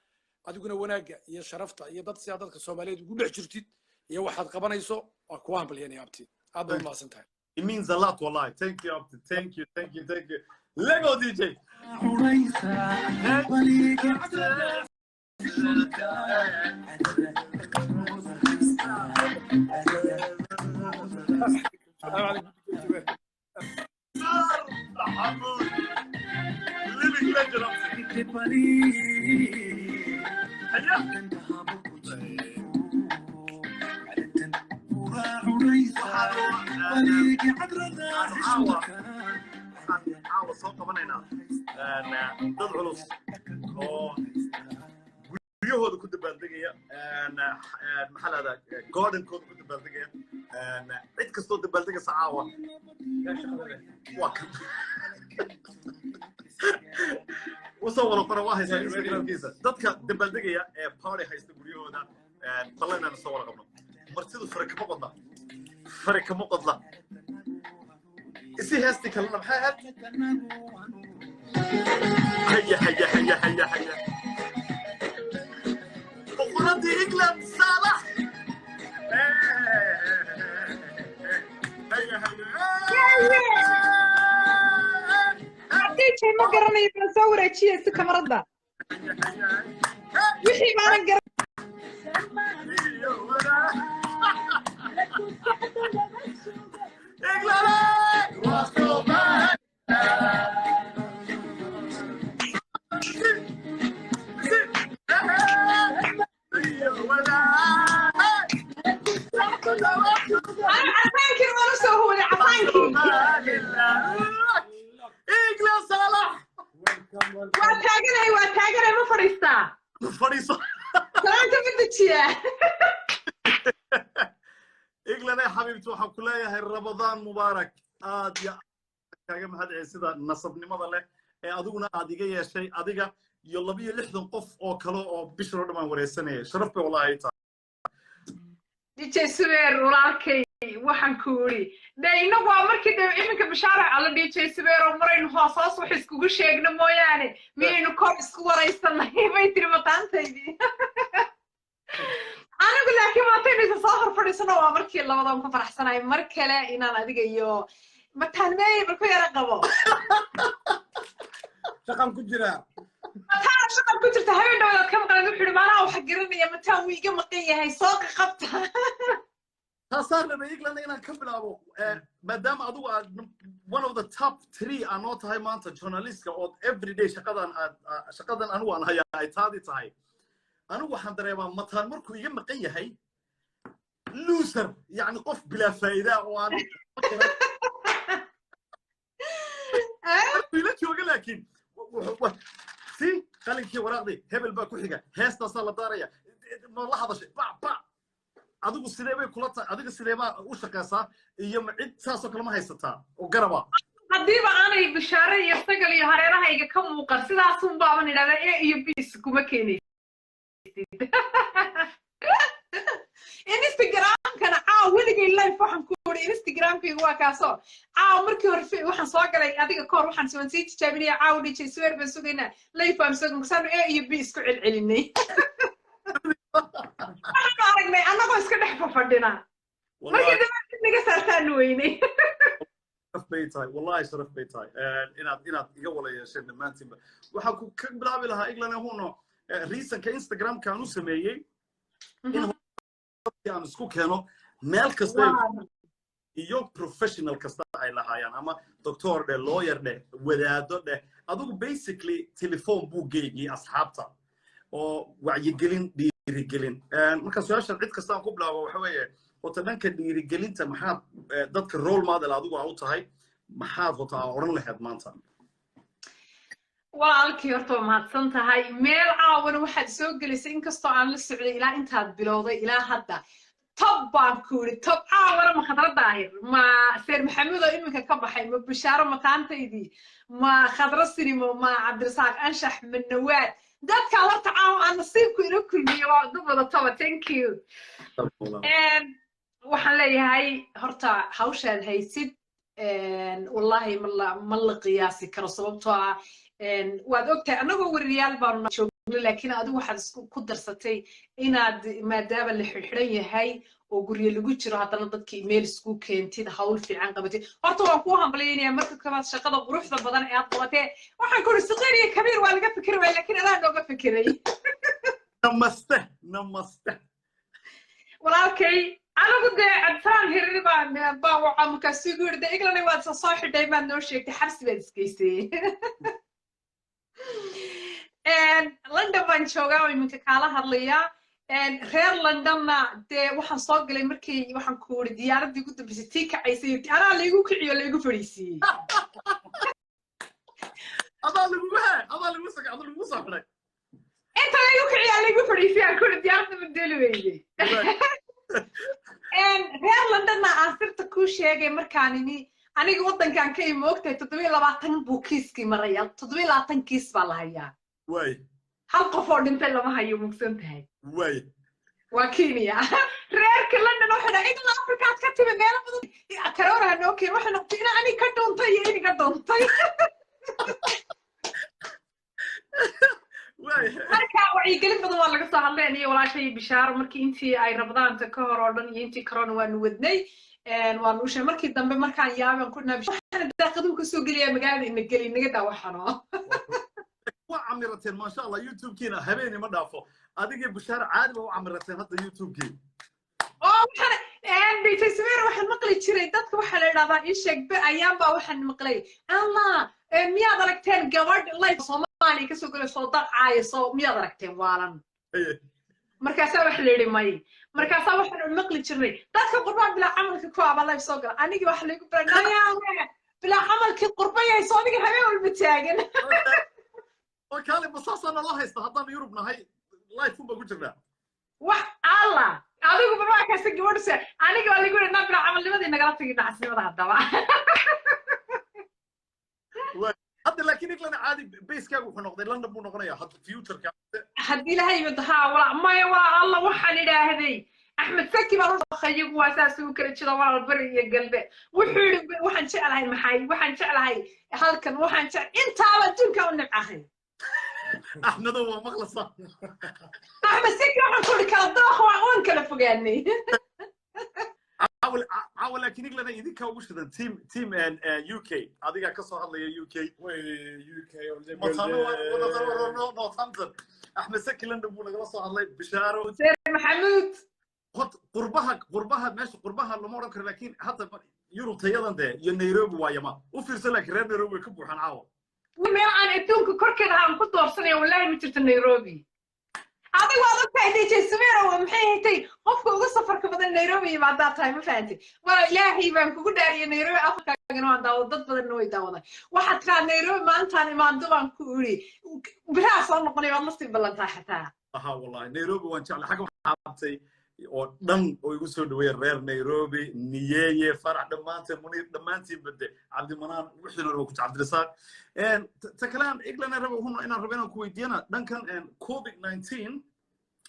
Adiguna wanaagga iyo sharafta iyo dad sidaa dadka Soomaaliyeed ugu dhex jirtid iyo waxaad qabanayso waa kuwa hambalyanaya, Abti. Aad baad umahadsan tahay. It means a lot, wallahi. Thank you, Abti. Thank you, thank you, thank you. Lego DJ. Salaamu calaykum. Mahmoud. Living legend, Abti. هيا. Waxaan caawa soo qabanaynaa dad culus oo guryahooda ku dabaaldegaya, maxaa la dhahdaa, gardenkooda ku dabaaldegaya. Cid kastoo dabaaldegaysa caawa waa kan usoo wada qora, waa haysaa Instagramkiisa. Dadka dabaaldegaya ee party haysta guryahooda ballan inaan soo wada qabno. Martidu fare kama qodla, fare kama qodla. Isi heestii kalena maxay ahayd? Haya, haya, haya, haya, haya, boqoradii England Saalax. Haya, haya. DJ ma garanayo, baan soo wareejiyay si kamarada wixii baanan garan. England waa Soomaali. Ana casaankii waan u soo huwaday casaankii. England Saalax. Waa taaganahay, waa taaganahay, ma fadhiistaa? Fadhiiso. Salaanta ma dejiyaa? England ay xabiibti, waxaan ku leeyahay Ramadaan mubaarak. Aad iyo aad kaaga mahadceliya sida nasabnimada leh ee adiguna aad iga yeeshay, adiga iyo 62 qof oo kale oo bishan oo dhan aan wareysanayay. Sharaf bay wallahi tahay. DJ Subeer walaalkay, waxaan ku iri de inagu waa markii de iminka Bashaara alla DJ Subeer oo maraynu hoos hoos wax iskugu sheegno mooyaane miyaynu kor isku waraysanay, bay tiri mataantaydii anigu. Laakiin maantaynu isa soo hor fadhiisano waa markii labadan ku faraxsanahay mar kale inaan adiga iyo mataanmeey bal ku yara qabo. Shaqan ku jiraa. Mataan shaqan ku jirta, habeen dhawaad ka maqlan, wuxuu yidhi maanaha waxa garanaya mataan wuu iga maqan yahay, soo qabta. Taasaan rabay, England, inaan ka bilaabo, maadaama adigu aad one of the top three aa noo tahay maanta journalistka ood everyday shaqadan aad shaqadan anigu aan hayaa ay taadi tahay. Anigu waxaan dareemaa mataan markuu iga maqan yahay loser, yacni qof bilaa faa'iida oo aan markuu ila jooga. Laakiin si qalinkii waraaqdii hebel baa ku xiga, heestaasaa la daaraya, ma la hadashay ba ba. Adigu sidee bay kula tahay? Adiga sidee baa u shaqaysaa iyo ma cid saasoo kale ma haysataa oo garaba? Haddiiba aanay Bishaare iyo Sagal iyo hareerahayga ka muuqan, sidaasun baaban idhahdaa A iyo B iskuma keenaysid. Instagramkana caaw weligay live waxaan ku uri Instagramkayga waa kaasoo caaw markii hore waxaan soo galay adiga kahor, waxaan waan sii tijaabinaya caaw DJ Subeer baan sugaynaa, live baan sugan saanu A iyo B isku celcelinay. Waxaanu aragnay annagoo iska dhex fafadhina, markii dambe cid naga saartaanu weynay. Sharaf bay tahay wallahi, sharaf bay tahay inaad iga wada yeesheen dhammaantiinba. Waxaan ku ka bilaabi lahaa, England huno, reasonka Instagramka aan u sameeyey in aan isku keeno meel kasta iyo professional kasta ay lahaayaan, ama doctor dheh, lawyer dheh, wadaado dheh, adigu basically telephone buu geygii asxaabta oo wacyigelin, dhiirigelin. Marka su-aashan cid kasta aan ku bilaabo waxa weeye horta dhanka dhiirigelinta maxaad dadka role model adigu aa u tahay, maxaad horta aa odhan lahayd maanta? Walaalkii, horta waa mahadsan tahay. Meel caawana waxaad soo gelisay, inkastoo aan la socday ilaa intaad bilowday ilaa hadda. Top baan ku yidhi, top. Caawana ma Khadra Daahir, ma Seer Maxamuud oo iminka ka baxay, ma Bishaaro mataantaydii, ma Khadra Sinimo, ma Cabdirasaaq Anshax, ma Nawaad. Dadka horta caawa aan nasiibku ila kulmiye waa dad wada toba. Thank you. Waxaan leeyahay horta hawshaad haysid, wallahi ma la qiyaasi karo, sababtoo ah waad ogtahay annagoo weriyaal baanu joogno, laakiin adigu waxaad isku ku darsatay inaad, maadaama la xidhan yahay oo guryo lagu jiro, haddana dadkii meel isku keentid, hawl fiican qabatid. Horta waan kuu hambalyaynaya marka koobaad shaqada quruxda badan ee aad qabatee. Waxaan ku uri, saqiir iyo kabiir waa laga fikri waaya, laakiin adaa nooga fikiray. Namaste, namaste. Walaalkay, anigu dee Cabdisalaan Hiriri baan waca, markaasuu igu yidhi, de Iglana waad soo xidhay, maad noo sheegtay, xabsi baad isgeysay. London baan joogaa oo iminka kaala hadlayaa. Reer Londonna dee waxaan soo galay markii, waxaan ku uri, diyaaraddii ugu dambeysay tii kacaysay anaa laygu kiciyo, laygu fadhiisiiyey. Adaa lagugu he adaa lagu soo adaa lagugu soo xidhay. Inta laygu kiciyaa laygu fadhiisiyay, aan ku uri diyaaradda ma deeli weyday. Reer Londonna aan sirta kuu sheegay, markaan imi aniga waddankan ka imi, ogtahay, 27 buu kiiskii maraya, 27 kiis baa la hayaa. Hal qof oo dhintay lama hayo, mugsan tahay? Waa Kenya. Reerka London waxay dhahay, ilaa Afrikaad ka timi, meelo badan corona noo keen. Waxay noqotay ina anig ka dhuuntay iyo iniga dhuuntay. Marka wacyigelin badan waa laga soo hadlay, aniyo walaashay Bishaaro, markii intii ay Ramadaanta ka hor oo dhan iyo intii corona waanu wadnay, waanu u sheegay. Markii dambe markaan yaabaan ku dhahay, waxaana daaqaduhu kasoo gelaya magaalada, ina geli naga daa waxano. Waa camirateen, maasha Allah. YouTube-kiina habeeni ma dhaafo. Adigii Bushaar caadi ba u camirateen hadda YouTube-kii. Oo waxaan DJ Sameer, waxaan maqli jiray dadka waxaa la idhahdaa, ii sheeg be, ayaan baa waxaan maqlay, Allah, miyaad aragteen gabadh live Soomaaliya kasoo galay, soo dacaayo, miyaad aragteen waalan? Markaasaa waxa la yidhi may. Markaasaa waxaan maqli jirnay dadka qurbaan bilaa camalka ku aba live soo gala. Anigii waxa laygu baray, nayaa bilaa camalkii qurbayayso, aniga habeen walba taagan. Oo kaale, basaasaa naloo haysta haddaan Yurub nahay, live un baa ku jirnaa. Wax Allah, adigu barwaakaasa gabadhuse, aniga waa lagu yidhi, naa bilaa camalnimadii nagala tagi nacasnimada haddaba. Hadda laakiin England caadi basekaagu wuxuu noqday London buu noqonayaa hadda futureka. Haddii Ilahay yimid, haa walaa, maya walaa Allah, waxaan idhaahday Axmed Saki baan iyagu waa saas ugu kala jiro walaal, bari iyo galbe. Wuxuu yidhi, waxaan jeclahay maxay, waxaan jeclahay halkan, waxaan jec intaaba adduunka u nibcahay. Axmedow, waa maqlasa. Axmed Saki waxaan ku idhi, kala dooq waan kala fogaanay. Caawa laakiin England idinka ugu shidan team UK, adigaa ka soo hadlaya UK. UK. Northampton. Axmed Saki London buu nagala soo hadlay, Bishaaro. Seer Maxamuud. Qurbaha meesha qurbaha lama odhan karo, laakiin hadda Yurub tayadan dee iyo Nairobi waa yama u fiirsan, laakiin reer Nairobi way ka buuxaan caawa. Meel aan adduunka korkeeda aan ku doorsanaya wallahi ma jirto Nairobi. Adigu waad ogtahay, DJ Samir, oo maxay haytay, qofka uga safarka badan Nairobi yimaadaa tahay, ma fahantay? Waa Ilaahay baan kugu dhaariyay, Nairobi Afrikaagana waan daawada, dad badanna way daawaday. Waxaad tiraa, Nairobi maalintaan imaando baan ku iri, biraha soo noqonay, waad lasii ballantaa xataa. Aha, wallahi Nairobi waan jeclay. Xagga waxaa qabtay oo dhan oo igu soo dhaweeya reer Nairobi, Niyeye, Farax, dhammaanteen, Muniir, dhammaantiin bade, Cabdimanaan, wixii dhan waa ku Cabdirasaaq. Ta kale aan England rabo inaan rabo inaan ku weydiiyana dhankan COVID-19,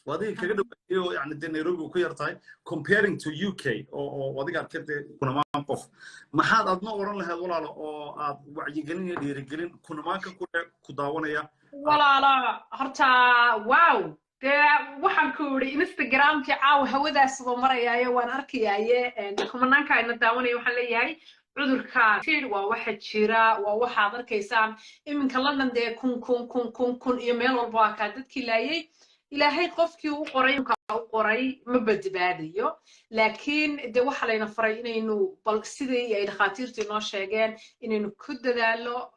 waa adiga kaga dhawaayay oo yani dee Nairobi uu ku yar tahay comparing to UK, oo adiga arkay dee kunamaan qof. Maxaad adna oran lahayd, walaalo, oo aad wacyigelin iyo dhiirigelin kunamaanka ku daawanaya? Walaalo, horta wow, dee waxaan ku yidhi, Instagramkii caawa hawadaas buu marayaaye, waan arkayaaye kumanaanka ayna daawanaya. Waxaan leeyahay, cudurka tir waa waxa jira, waa waxaad arkaysaan iminka London, dee kun kun kun kun kun iyo meel walba waa kaa dadkii laayay. Ilaahay qofkii u qoray u qoray ma badbaadayo, laakiin de waxa layna faray inaynu bal sidii ay dhakhaatiirtu inoo sheegeen inaynu ku dadaalo,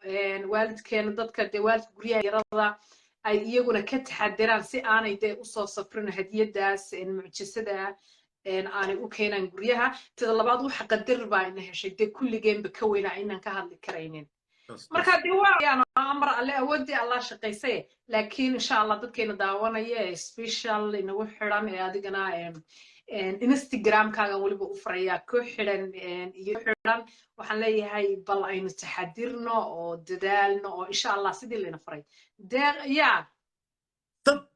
waalidkeena, dadka dee waalidka guryaha yarada ay iyaguna ka taxadiraan si aanay dee usoo safrin, hadiyadaas mucjisada aanay u keenaan guryaha. Tida labaad, waxa qadar baa ina heshay dee kulligeenba ka weyna inaan ka hadli karaynin. Marka dee waa amar Alle, awooddii Allah shaqaysay, laakiin insha Allah dadkeena daawanaya ee special inagu xiran ee adigana Instagramkaaga weliba u furayaa ku xidhan iyo xidhan. Waxaan leeyahay, bal aynu taxadirno oo dadaalno oo insha Allah sidii layna faray deeq ya.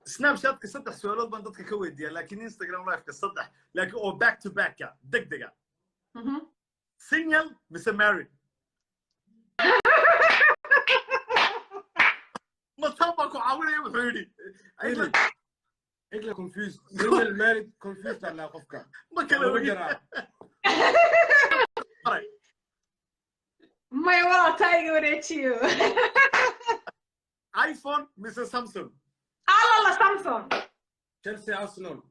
Snapchatka saddex su'aalood baan dadka ka weydiiyaa, laakiin Instagram liveka saddex, laakiin oo back to backa deg dega. Single mise married? Mataan baa ku caawinaya, wuxuu yidhi. Igla confused, single, married, confused alla qofka. Ma kala Lagu ogi. Jaraa. May walaaltaa iga wareejiyo. iPhone mise Samsung? Alla la Samsung. Chelsea, Arsenal?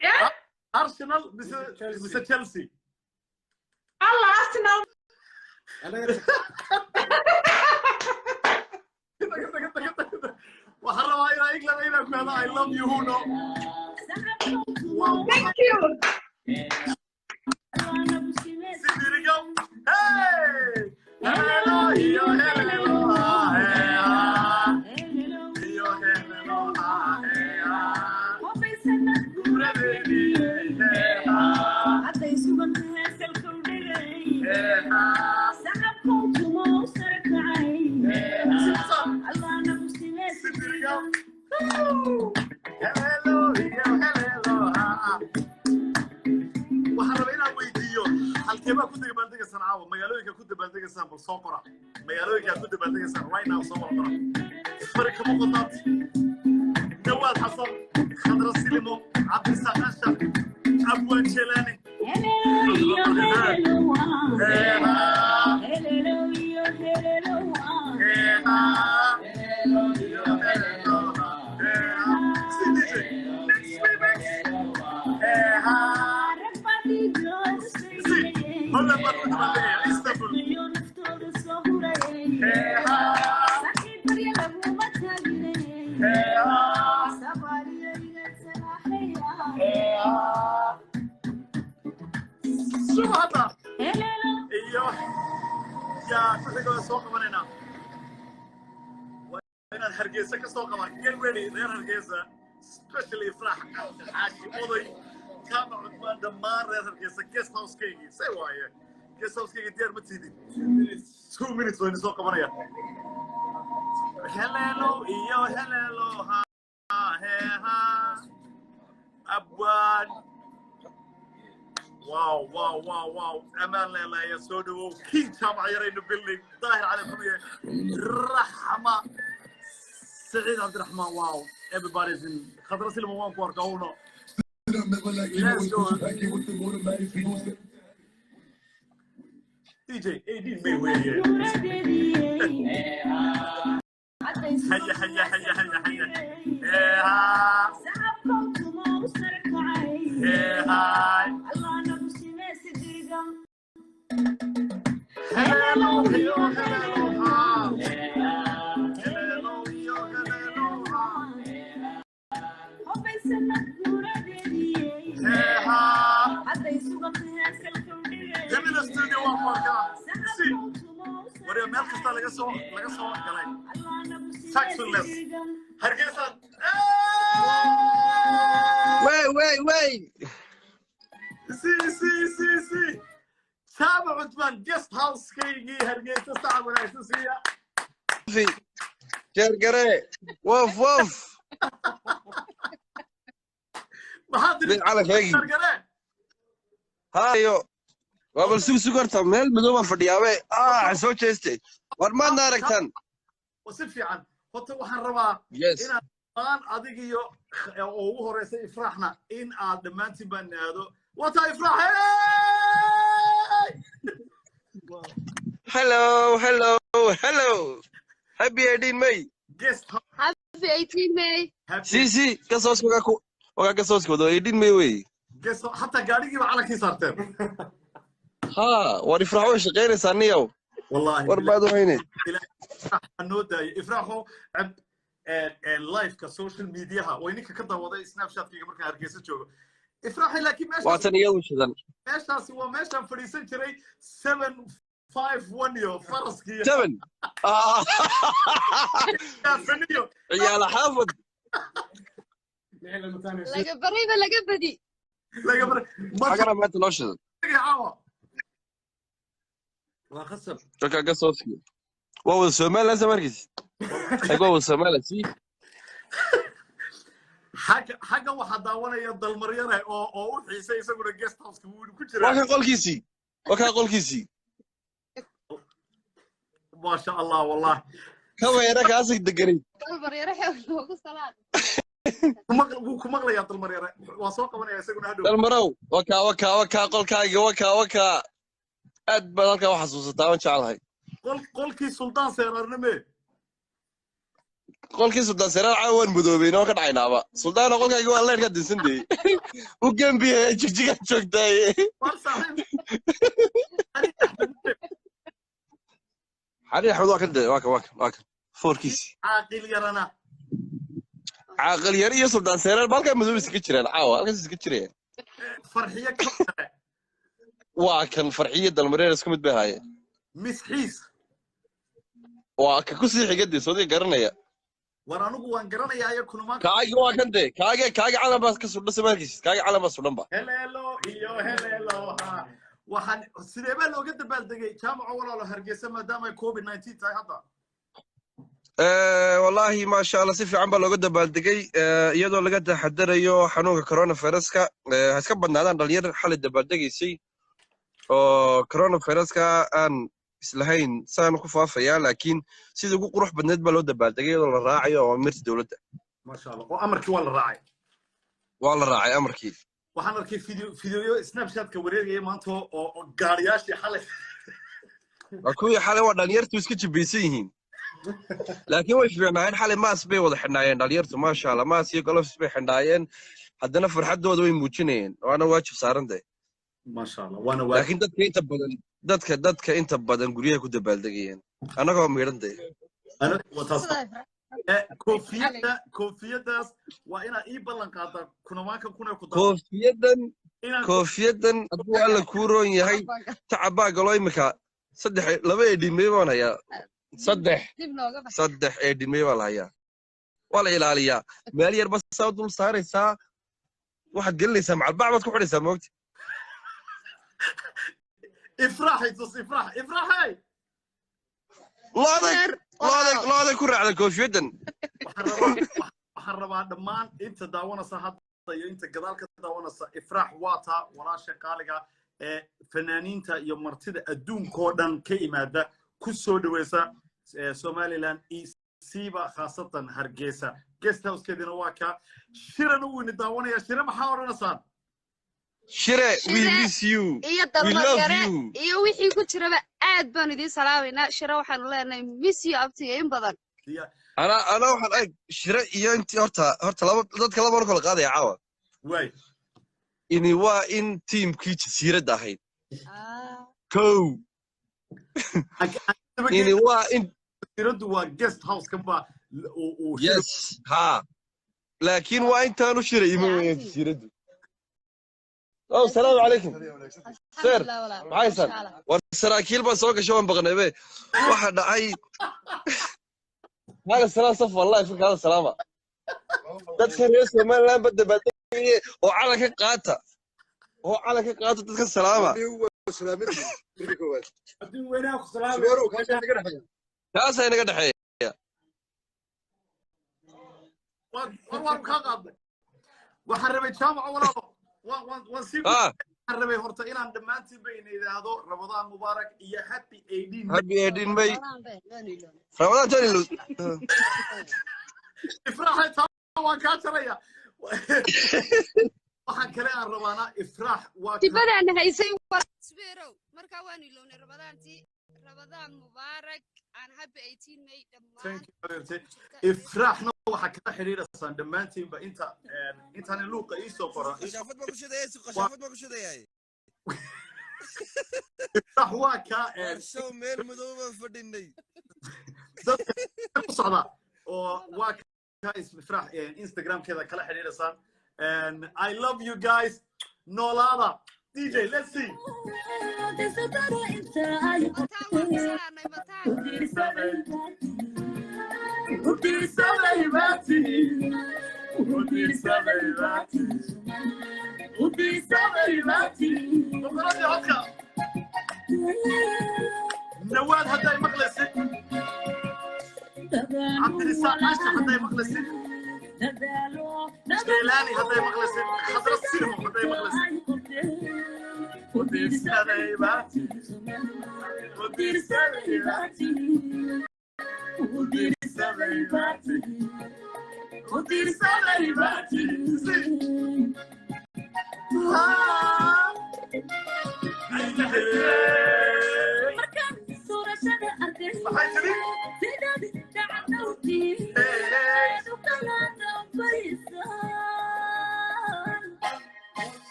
Yeah? Arsenal mise Chelsea. Mise Chelsea? Alla Arsenal. Anaga. Waxaan rabaa inaa England inaan ku hado. I love you, huno. Thank you. Sidirigo, hey, helelo iyo helelo, ah, hey, ah. Iyo helelo, ah, hey, ah. Guuradeedii, hey, ah. Hey, ah. Sidirigo. Helelo iyo helelo, ah, ah. Waxaan rabaa inaan weydiiyo, halkee baa ku dabaaldegaysaan caawa? Magaalooyinka ku dabaaldegaysaan bal soo qora. Magaalooyinka ku dabaaldegaysaan right now soo wada qora. Fari kama qodaad. Nawaad Xasan, Khadra Silimo, Cabdisaaq Ashar, Abwaan Jelaani. Holland baan ku dabaaldegaya, Istanbul. Suba hadda iyo yaa ku xiga waan soo qabanaynaa. Waa inaad Hargeysa ka soo qabaan. Get ready, reer Hargeysa, especially Ifraax Xaashi, Oday Jaamac Cudmaan, dhammaan reer Hargeysa. Guest house-kaygii say waaye, guest house-kaygii diyaar ma tiidin? 2 minutes waynu soo qabanaya. Helelo iyo helelo, ha he ha. Abwaan, wow, amaan leelaya, soo dhawow. King Jaamac yaraynu building, Daahir Cali Kumiye, Raxma Saciid Cabdiraxmaan. Wow, everybody's in. Khadra Silma waan ku arkaa uno. Let's go. DJ AD may weeye. Haya haya haya haya haya. Heha heha. Helelo iyo helelo ha. Helelo iyo helelo ha. Heha. Jamila Studio waan ku arkaa. Si wariya meel kasta laga soo galay. Saxonless Hargeysa. Wey wey wey. Si si si si, Jaamac Cudmaan, guest house-kaygii Hargeysa, saca wanaagsan siiya. Jeergare, wof wof. Maxaa tiri? Mid calankaygii. Jeergare. Hayo, waa bal sug sug horta, meel madow baan fadhiyaabe. Ah, soo jeestay. War maadna aragtaan? Si fiican. Horta waxaan rabaa inaad dhammaan adig iyo oo ugu horeysa Ifraaxna in aad dhammaantiin baan aado. Wataa Ifraax, hey! Hello, hello, hello, happy 18 May. Guest. Happy 18 May. Si si ka soo suga ku wagaa ka soo wado 18 May wey. Guest, xataa gaadhigiiba calankii saarteen. Ha, war Ifraax way shaqaynaysaa niyow. Wallahi. War baad u hayne. Ilaahay noo daayo Ifraaxo cab liveka social mediaha way ninka ka daawaday Snapchatkayga markaan Hargeysa joogo, Ifraaxi, laakiin meeshaas Waatan iyadu shidan. Meeshaasi waa meeshaan fadhiisan jiray 751 iyo faraskii. Seven Faniyo. Ciyaala xaafad. Laga barayba laga badi. Laga baray. Xagana maanta loo shidan. Caawa. Waa khasab. Dadka guest house waa wada Somaliland samarkiis. Ay waa wada Somaliland si. Xagga waxaa daawanaya Dalmaryare oo u xiisay isaguna guest house-ka wuu ku jiraa. Waa kan qolkiisii. Waa kan qolkiisii. Maasha Allah, wallah. Kaweera kaasi deganay. Dalmaryare xoog loogu salaad. Wuu ku maqlayaa Dalmaryare, waa soo qabanaya isaguna hadhow. Dalmarow, wakaa wakaa wakaa qolkaaga, wakaa wakaa. Aad baad halkaa u xasuusataa, waan jeclahay. Qolkii Suldaan Seeraarna mee? Qolkii Suldaan Seeraar caawa waan madoobay, noo ka dhacaynaaba. Suldaano, qolkaaga waa leerka dinsantay. U gembiye jigjigaad joogtaaye. War saaxiib. Xari Axmed waa kan de, waa kan, waa kan, waa kan foorkiisi. Caaqil Yarana. Caaqil Yar iyo Suldaan Seeraar ba halkaa madoob iskaga jiraan caawa, halkaas iskaga jirayaan. Farxiyo Kale. Waa kan Farxiyo Dalmareer isku mid bay ahaayeen. Misxiis. Waa ka kusii xiga dee, soodiga garanaya. War anigu waan garanayaa iyo kunumaan. Kaagi waa kan de, kaage kaage calan baa ka sudhan samarkiis, kaage calan baa sudhan ba. Heleelo iyo heleelo ha. Waxaan sidee baa looga dabaaldegay, Jaamaco walaalo, Hargeysa maadaama ay COVID-19 tahay hadda? Wallaahi maasha Allah, si fiican baa looga dabaaldegay iyadoo laga taxadarayo xanuunka coronaviruska. Ha iska badnaadaan dhalinyar xalay dabaaldegaysay oo coronaviruska aan islahayn saan ku faafayaa, laakiin sidii ugu qurux badneed baa loo dabaaldegay iyadoo la raacayo awaamirta dowladda. Maasha Allah, oo amarkii waa la raacay. Waa la raacay amarkii. Waxaan arkay videoyo Snapchatka wareegaya maanta oo gaariyaashii xalay. Waa kuwii xalay, waa dhalinyartu iska jibaysan yihiin, laakiin way fiicnaayeen xalay. Maas bay wada xidhnaayeen dhalinyartu, maasha Allah, maas iyo gloves bay xidhnaayeen, haddana farxaddooda way muujinayeen, waana waajib saaran tahay. Maasha Allah, waana waajib. Laakiin dadka inta badan, dadka inta badan guryaha ku dabaaldegayeen, annagoo miidhan dee. Koofiyadaas waa inaad ii ballan qaadaa kunamaanka kuna ku Koofiyadan, koofiyadan hadduu Alla kuu roon yahay, tacab baa galo imika saddex laba eedhinmey baan hayaa, saddex saddex eedhinmey baa la hayaa, waa la ilaaliyaa. Meel yar basaa dul saaraysaa, waxaad gelinaysaa macalbac baad ku xidhaysaa, moogta. Ifraaxay tus, Ifraax, Ifraaxay. Looday looday looday ku raacda koofiyadan. Waxaan rabaa dhammaan inta daawanaysa hadda iyo inta gadaal ka daawanaysa, Ifraax waa taa walaasha qaaliga ee fanaaniinta iyo martida adduunkoo dhan ka imaada ku soo dhaweysa Somaliland siiba khaasatan Hargeysa. Guest housekeedina waa kaa. Shirana wuu ini daawanaya. Shire, maxaa odhanaysaan? Shire, we miss you. Iyo Dalmaryare iyo wixii ku jiraba aad baan idiin salaamaynaa. Shire, waxaanu leenahay miss you, abtiga in badan. Ana waxaan eg Shire iyo intii horta laba dadka laba kala qaadaya caawa. Way. Ini waa in tiimkii jasiiradda ahayd kow, ini waa in Jasiiraddu waa guest house kan baa. Yes, ha, laakiin waa intaanu Shire iman weeyaan jasiiraddu. Oh, salaamu calaykum sir, maxaysan? War saraakiil baa soo gashay, waan baqnaybe. Waxa dhacay hada salaam saf, wallahi fika hada salaama. Dadka reer Somaliland ba dabaaldegaya oo calanka qaata, oo calanka qaata, dadka salaama. Kaasaa inaga dhexeeya. War waan kaa qaadnay. Waxaan rabay, Jaamaco walaalo, waan sii waxaan rabay horta inaan dhammaantiinba ina idhaahdo Ramadaan mubaarak iyo happy 18. Happy 18 May. Ramadaan tani lo. Ifraaxay, taa waan kaa jaraya. Waxaan kale aan rabaanaa, Ifraax waa Dibadaana haysay Subeerow, markaa waanu ilownay Ramadaantii. Ramadaan mubaarak aan happy 18 May dhammaan. Ifraaxna waxaa kala xidhiidhaysaan dhammaantiinba inta intaan luuqa iisoo qora. Qashaafad baa ku shidayay, qashaafad baa ku shidayay. Ifraax waa kaa. Warshow meel madow baan fadhinay. Dadka ku socda oo waa kaa Ifraax Instagramkeeda kala xidhiidhaysaan. And I love you guys. Noolaada. DJ, let's see. Boqoradii codka Nawaad hadday maqlaysid, Cabdirisaaq Ashta hadday maqlaysid, Jeylaani hadday maqlaysid, Khadra Sirmo hadday maqlaysid. Ku diirsaday baati, ku diirsaday baati, ku diirsaday baati, ku diirsaday baati. Maxay tiri?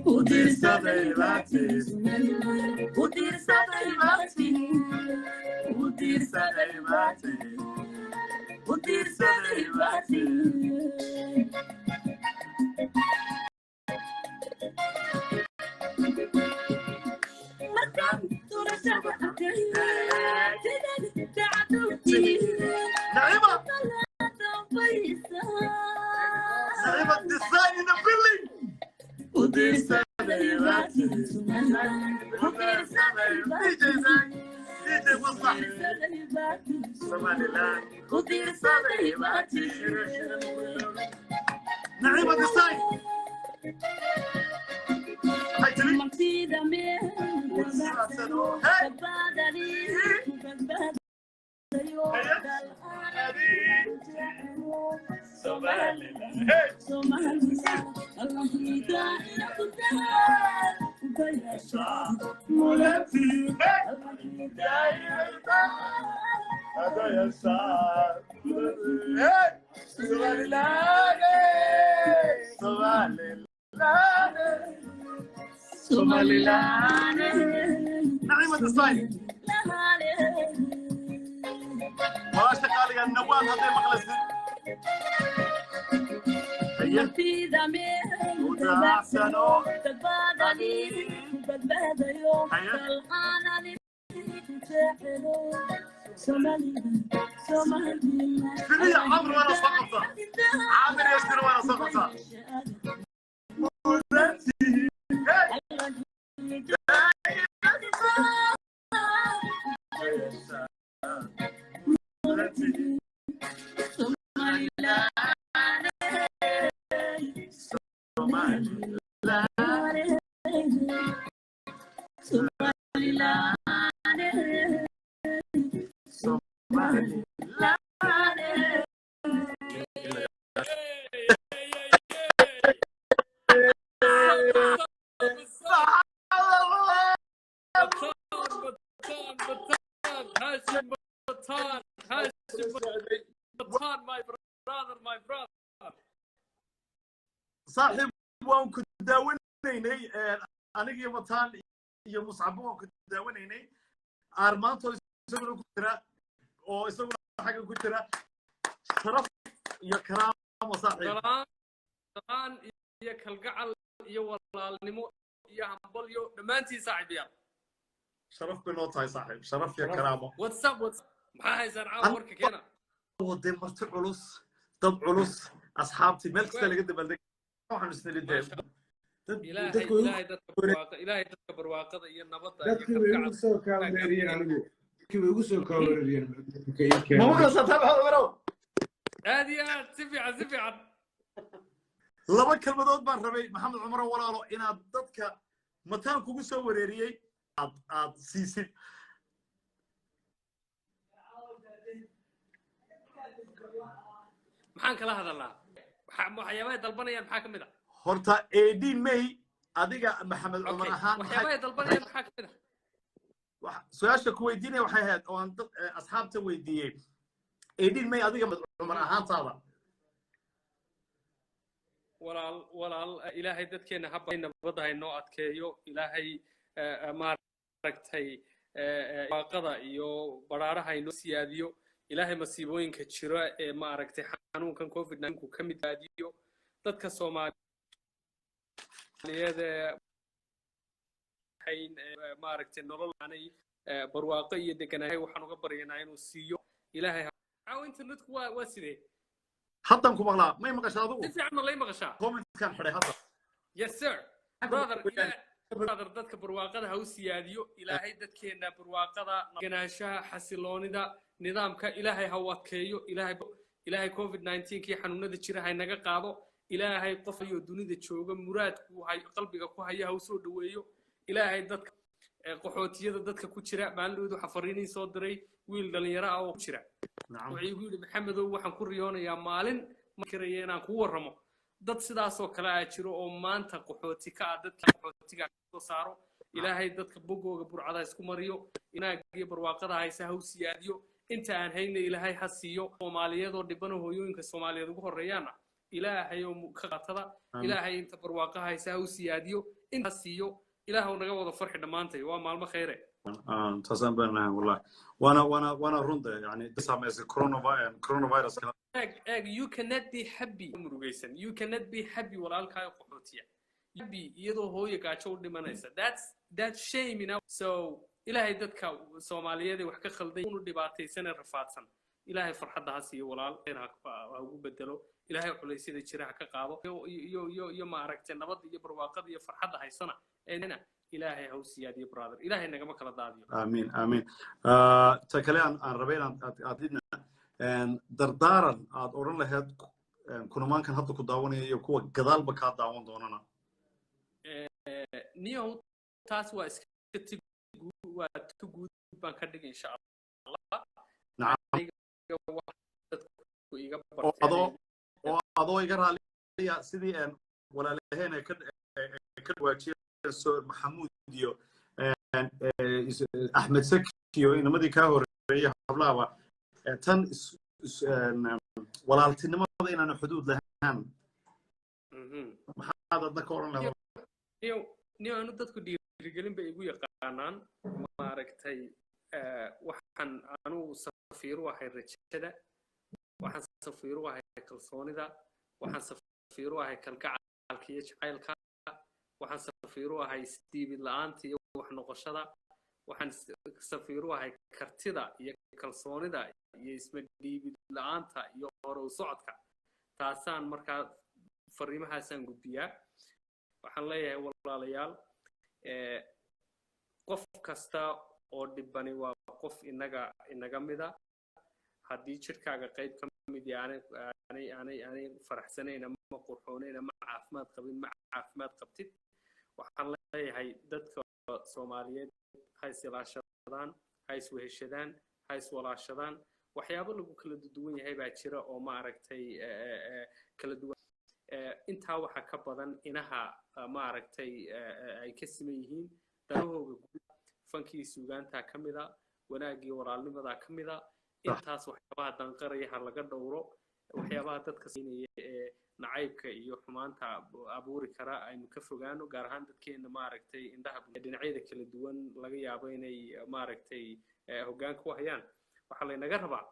Ku diirsaday baati, ku diirsaday baati, ku diirsaday baati, ku diirsaday baati. Naima, Naima design in the building. Ku diirsaday baati, ku diirsaday DJ Zak, DJ Maslax, Somaliland. Ku diirsaday baati. Naima design. Maxay tiri? Hey! Somaliland. Hey! Hey! Somaliland! Somaliland! Somaliland! Naima design. Walaasha qaaliga Nawaad hadday maqlaysid. Haye. Udaacsano. Haye. Filiya Camr waana soo qabtaa. Camr Yasir waana soo qabtaa. Hey! Hashim Batan, Hashim Batan, my brother, my brother. Saaxiib, waan ku daawanaynay, anigii Mataan iyo Muscabo waan ku daawanaynay. Armaanto isaguna ku jira oo isaguna xagga ku jira. Sharaf iyo karaamo, saaxiib. Salaan, salaan iyo kalgacal iyo walaalnimo iyo hambalyo dhammaantiin, saaxiibayaal. Sharaf bay noo tahay, saaxiib, sharaf iyo karaamo. What's up, what's up? Maxaa haysaan caawa? Warka keena. Wadee marti culus, dad culus, asxaabtii meel kasta laga dabaaldeg. Waxaanu isnili dee Ilaahay Dadku way Ilaahay dadka barwaaqa, Ilaahay dadka barwaaqada iyo nabadda iyo Dadkii way igu kalgacalka soo kaalmeeriyeen anigu. Dadkii way igu soo kaalmeeriyeen. Ma maqlaysaa taa, Maxamed Umarow? Aad iyo aad, si fiican, si fiican. Laba kelmadood baan rabay, Maxamed Cumaro walaalo, inaad dadka Mataan kugu soo wareeriyey aad siisid. Maxaan kala hadalnaa? Waxyaabahay dalbanayaan maxaa ka mid ah? Horta 18 May adiga Maxamed Cumar Okay, ahaan maxay waxyaabahay dalbanayaan maxaa ka mid ah? Su-aasha ku weydiinaya waxay ahayd oo aan dad asxaabta weydiiyey, 18 May adiga Cumar ahaantaada. Walaal, walaal, Ilaahay dadkeena haba nabadda ha inoo adkeeyo. Ilaahay maaragtay waaqada iyo baraaraha inoo siyaadiyo. Ilaahay masiibooyinka jira ee maaragtay xanuunkan COVID-19 ku ka mid baadiyo dadka Soomaaliyeed ee hayn maaragtay nolol aanay barwaaqo iyo deganaahay waxaan uga baryanaa inuu siiyo Ilaahay. Caawa internetku waa sidee? Haddan ku maqlaa, may maqashaa adigu? Si fiican ma lay maqashaa? Commentkan xidhay hadda. Yes sir, brother. Brother, dadka barwaaqada ha u siyaadiyo Ilaahay. Dadkeena barwaaqada, ganaanshaha, xasiloonida, nidaamka Ilaahay ha u adkeeyo. Ilaahay COVID-19 kii xanuunada jira ha inaga qaado. Ilaahay qof ayoo dunida jooga muraadku hay qalbiga ku haya ha u soo dhoweeyo. Ilaahay dadka qaxootiyada, dadka ku jira, maalin waxaa fariinii soo diray wiil dhalinyaro ah oo ku jira. Wuxuu igu yidhi, "Maxamedow, waxaan ku riyoonayaa maalin markaraya inaan kuu warramo." Dad sidaasoo kale ah jiro oo maanta qaxooti ka ah, dadka qaxootiga soo saaro. Ilaahay dadka bogooga burcada isku mariyo, inaagiyo barwaaqada haysa ha u siyaadiyo, inta aan hayna Ilaahay ha siiyo. Soomaaliyeed oo dhibano, hooyooyinka Soomaaliyeed ugu horreeyaana, Ilaahay oo ka qaatada. Ilaahay inta barwaaqa haysa ha u siyaadiyo, inta ha siiyo. Ilaah naga wada farxi dhammaantay, waa maalmo khayre. Taasaan baan lahayn wallahi, waana runta, yani saameysay coronavirus. Eeg eeg, you cannot be happy murugaysan, you cannot be happy walaalkaayo qaxootiya, happy iyadoo hooyo gaajo u dhimanaysa. That's shame enough. So Ilaahay dadka Soomaaliyeed ee wax ka khalday, unu dhibaataysan ee rafaadsan, Ilaahay farxadda ha siiyo walaal, khayr ha ugu bedelo. Ilaahay culaysyada jira ha ka qaado, iyo maaragtay nabadda iyo barwaaqada iyo farxadda haysana eena Ilaahay ha u siyaadiyo. Brother, Ilaahay nagama kala daadiyo. Amiin, amiin. Ta kale aan rabay inaan aad idna dardaaran aad odhan lahayd kunamaankan hadda ku daawanaya iyo kuwa gadaalba kaa daawan doonana. Niyow, taas waa iska ti, waa tu guud baan ka dhigay, insha Allah. Nacam. Aniga wax dadku iga oo adoo barteen oo adoo iga raaliya, sidii walaalaheen ay ka dhawaajiyeen Soor Maxamuud iyo Axmed Saki iyo inamadii kaa horreeyay, hablahaba, tan walaaltinimada inaanu xuduud lahaan, maxaad adna ka odhan lahayd? Niyow, anu dadku dhiirigelin bay igu yaqaanaan, maaragtay. Waxaan anugu safiir u ahay rajada, waxaan safiir u ahay kalsoonida, waxaan safiir u ahay kalgacalka iyo jacaylka, waxaan safiir u ahay isdiibid la'aanta iyo wax noqoshada, waxaan safiir u ahay kartida iyo kalsoonida iyo isma dhiibid la'aanta iyo hore u socodka. Taasaan markaa fariimahaasaan gudbiyaa. Waxaan leeyahay, walaalayaal, qof kasta oo dhibani waa qof inaga mida. Haddii jidhkaaga qayb ka mid yahay aanay faraxsanayn ama qurxoonayn ama caafimaad qabin, ma caafimaad qabtid. Waxaan leeyahay, dadka Soomaaliyeed ha is ilaashadaan, ha isweheshadaan, ha iswalaashadaan. Waxyaabo lagu kala duwan yahay baa jira oo maaragtay kala duwan. Intaa waxaa ka badan inaha maaragtay ay ka siman yihiin danahooga guud. Fankii suugaantaa ka mida, wanaaggii walaalnimadaa ka mida. Intaas waxyaabaha danqaraya ha laga dhowro. Waxyaabaha dadka siinaya ee nacaybka iyo xumaanta abuuri kara aynu ka fogaano, gaar ahaan dadkeena maaragtay indhaha dhinacyada kala duwan laga yaabo inay maaragtay hoggaanka u hayaan. Waxaa laynaga rabaa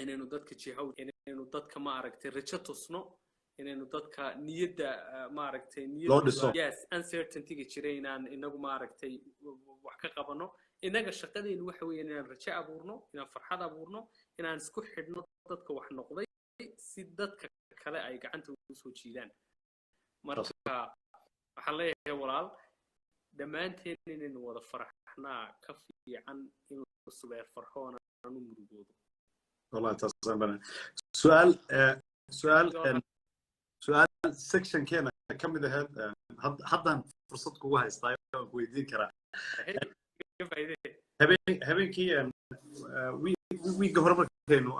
inaynu dadka jihaw, inaynu dadka maaragtay rajo tusno, inaynu dadka niyadda maaragtay Loo dhiso. Yes, uncertainty-ga jira inaan inagu maaragtay wax ka qabano. Inaga shaqadeenu waxa weeyaan inaan rajo abuurno, inaan farxad abuurno, inaan isku xidhno dadka wax noqday si dadka kale ay gacanta ugu soo jiidaan. Marka waxaan leeyahay, walaal, dhammaanteen inaynu wada faraxnaa ka fiican in Subeer farxoona aanu murugoodo. Wallahi taasaan baran. Su'aal sectionkeena ka mid ahayd, haddaan fursad kugu haystaa waan ku weydiin karaa. Ka faa'iidee. Habeenkii wiigga hore markaynu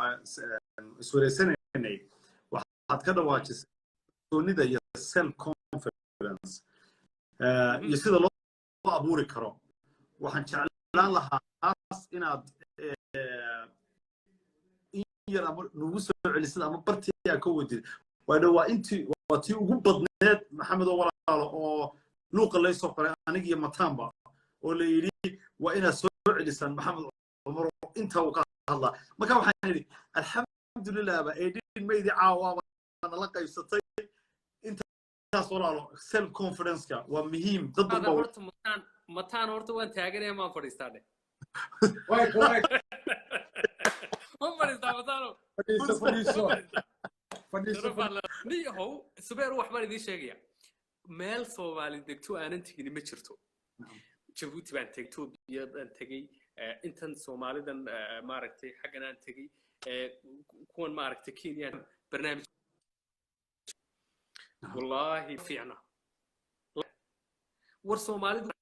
iswareysanaynay, waxaad ka dhawaajisay kalsoonida iyo self confidence iyo sida loo abuuri karo. Waxaan jeclaan lahaa taas inaad in yar ama nagu soo celisad ama bartii aad ka wadid. Waa intii, waa tii ugu badneed, Maxamed oo walaalo, oo luuqa laysoo qoray aniga iyo Mataanba, oo la yidhi waa inaad soo celisaan Maxamed Cumar oo intaa uu ka hadlaa. Marka waxaan idhi, alxamdulilah ba 18 Maydi caawa baa nala qaybsatay intaas. Walaalo, self confidence-ka waa muhiim, dad Brother, badan baa horta mataan horta waan taaganaya, maan fadhiistaa dheh? Way correct. Ma fadhiistaa, Mataano? Fadhiiso, fadhiiso. Fadhiiso. Sharaf baan niyahow Subeer, wax baan idiin sheegaya. Meel Soomaali degto aanan tegin ma jirto. Jabuuti baan tegey, Etoobiya baan tegey, intan Soomaalidan, maaragtay, xaggan aan tegey, kuwan, maaragtay, Kenya barnaamij wallaahi fiicna. War Soomaalidu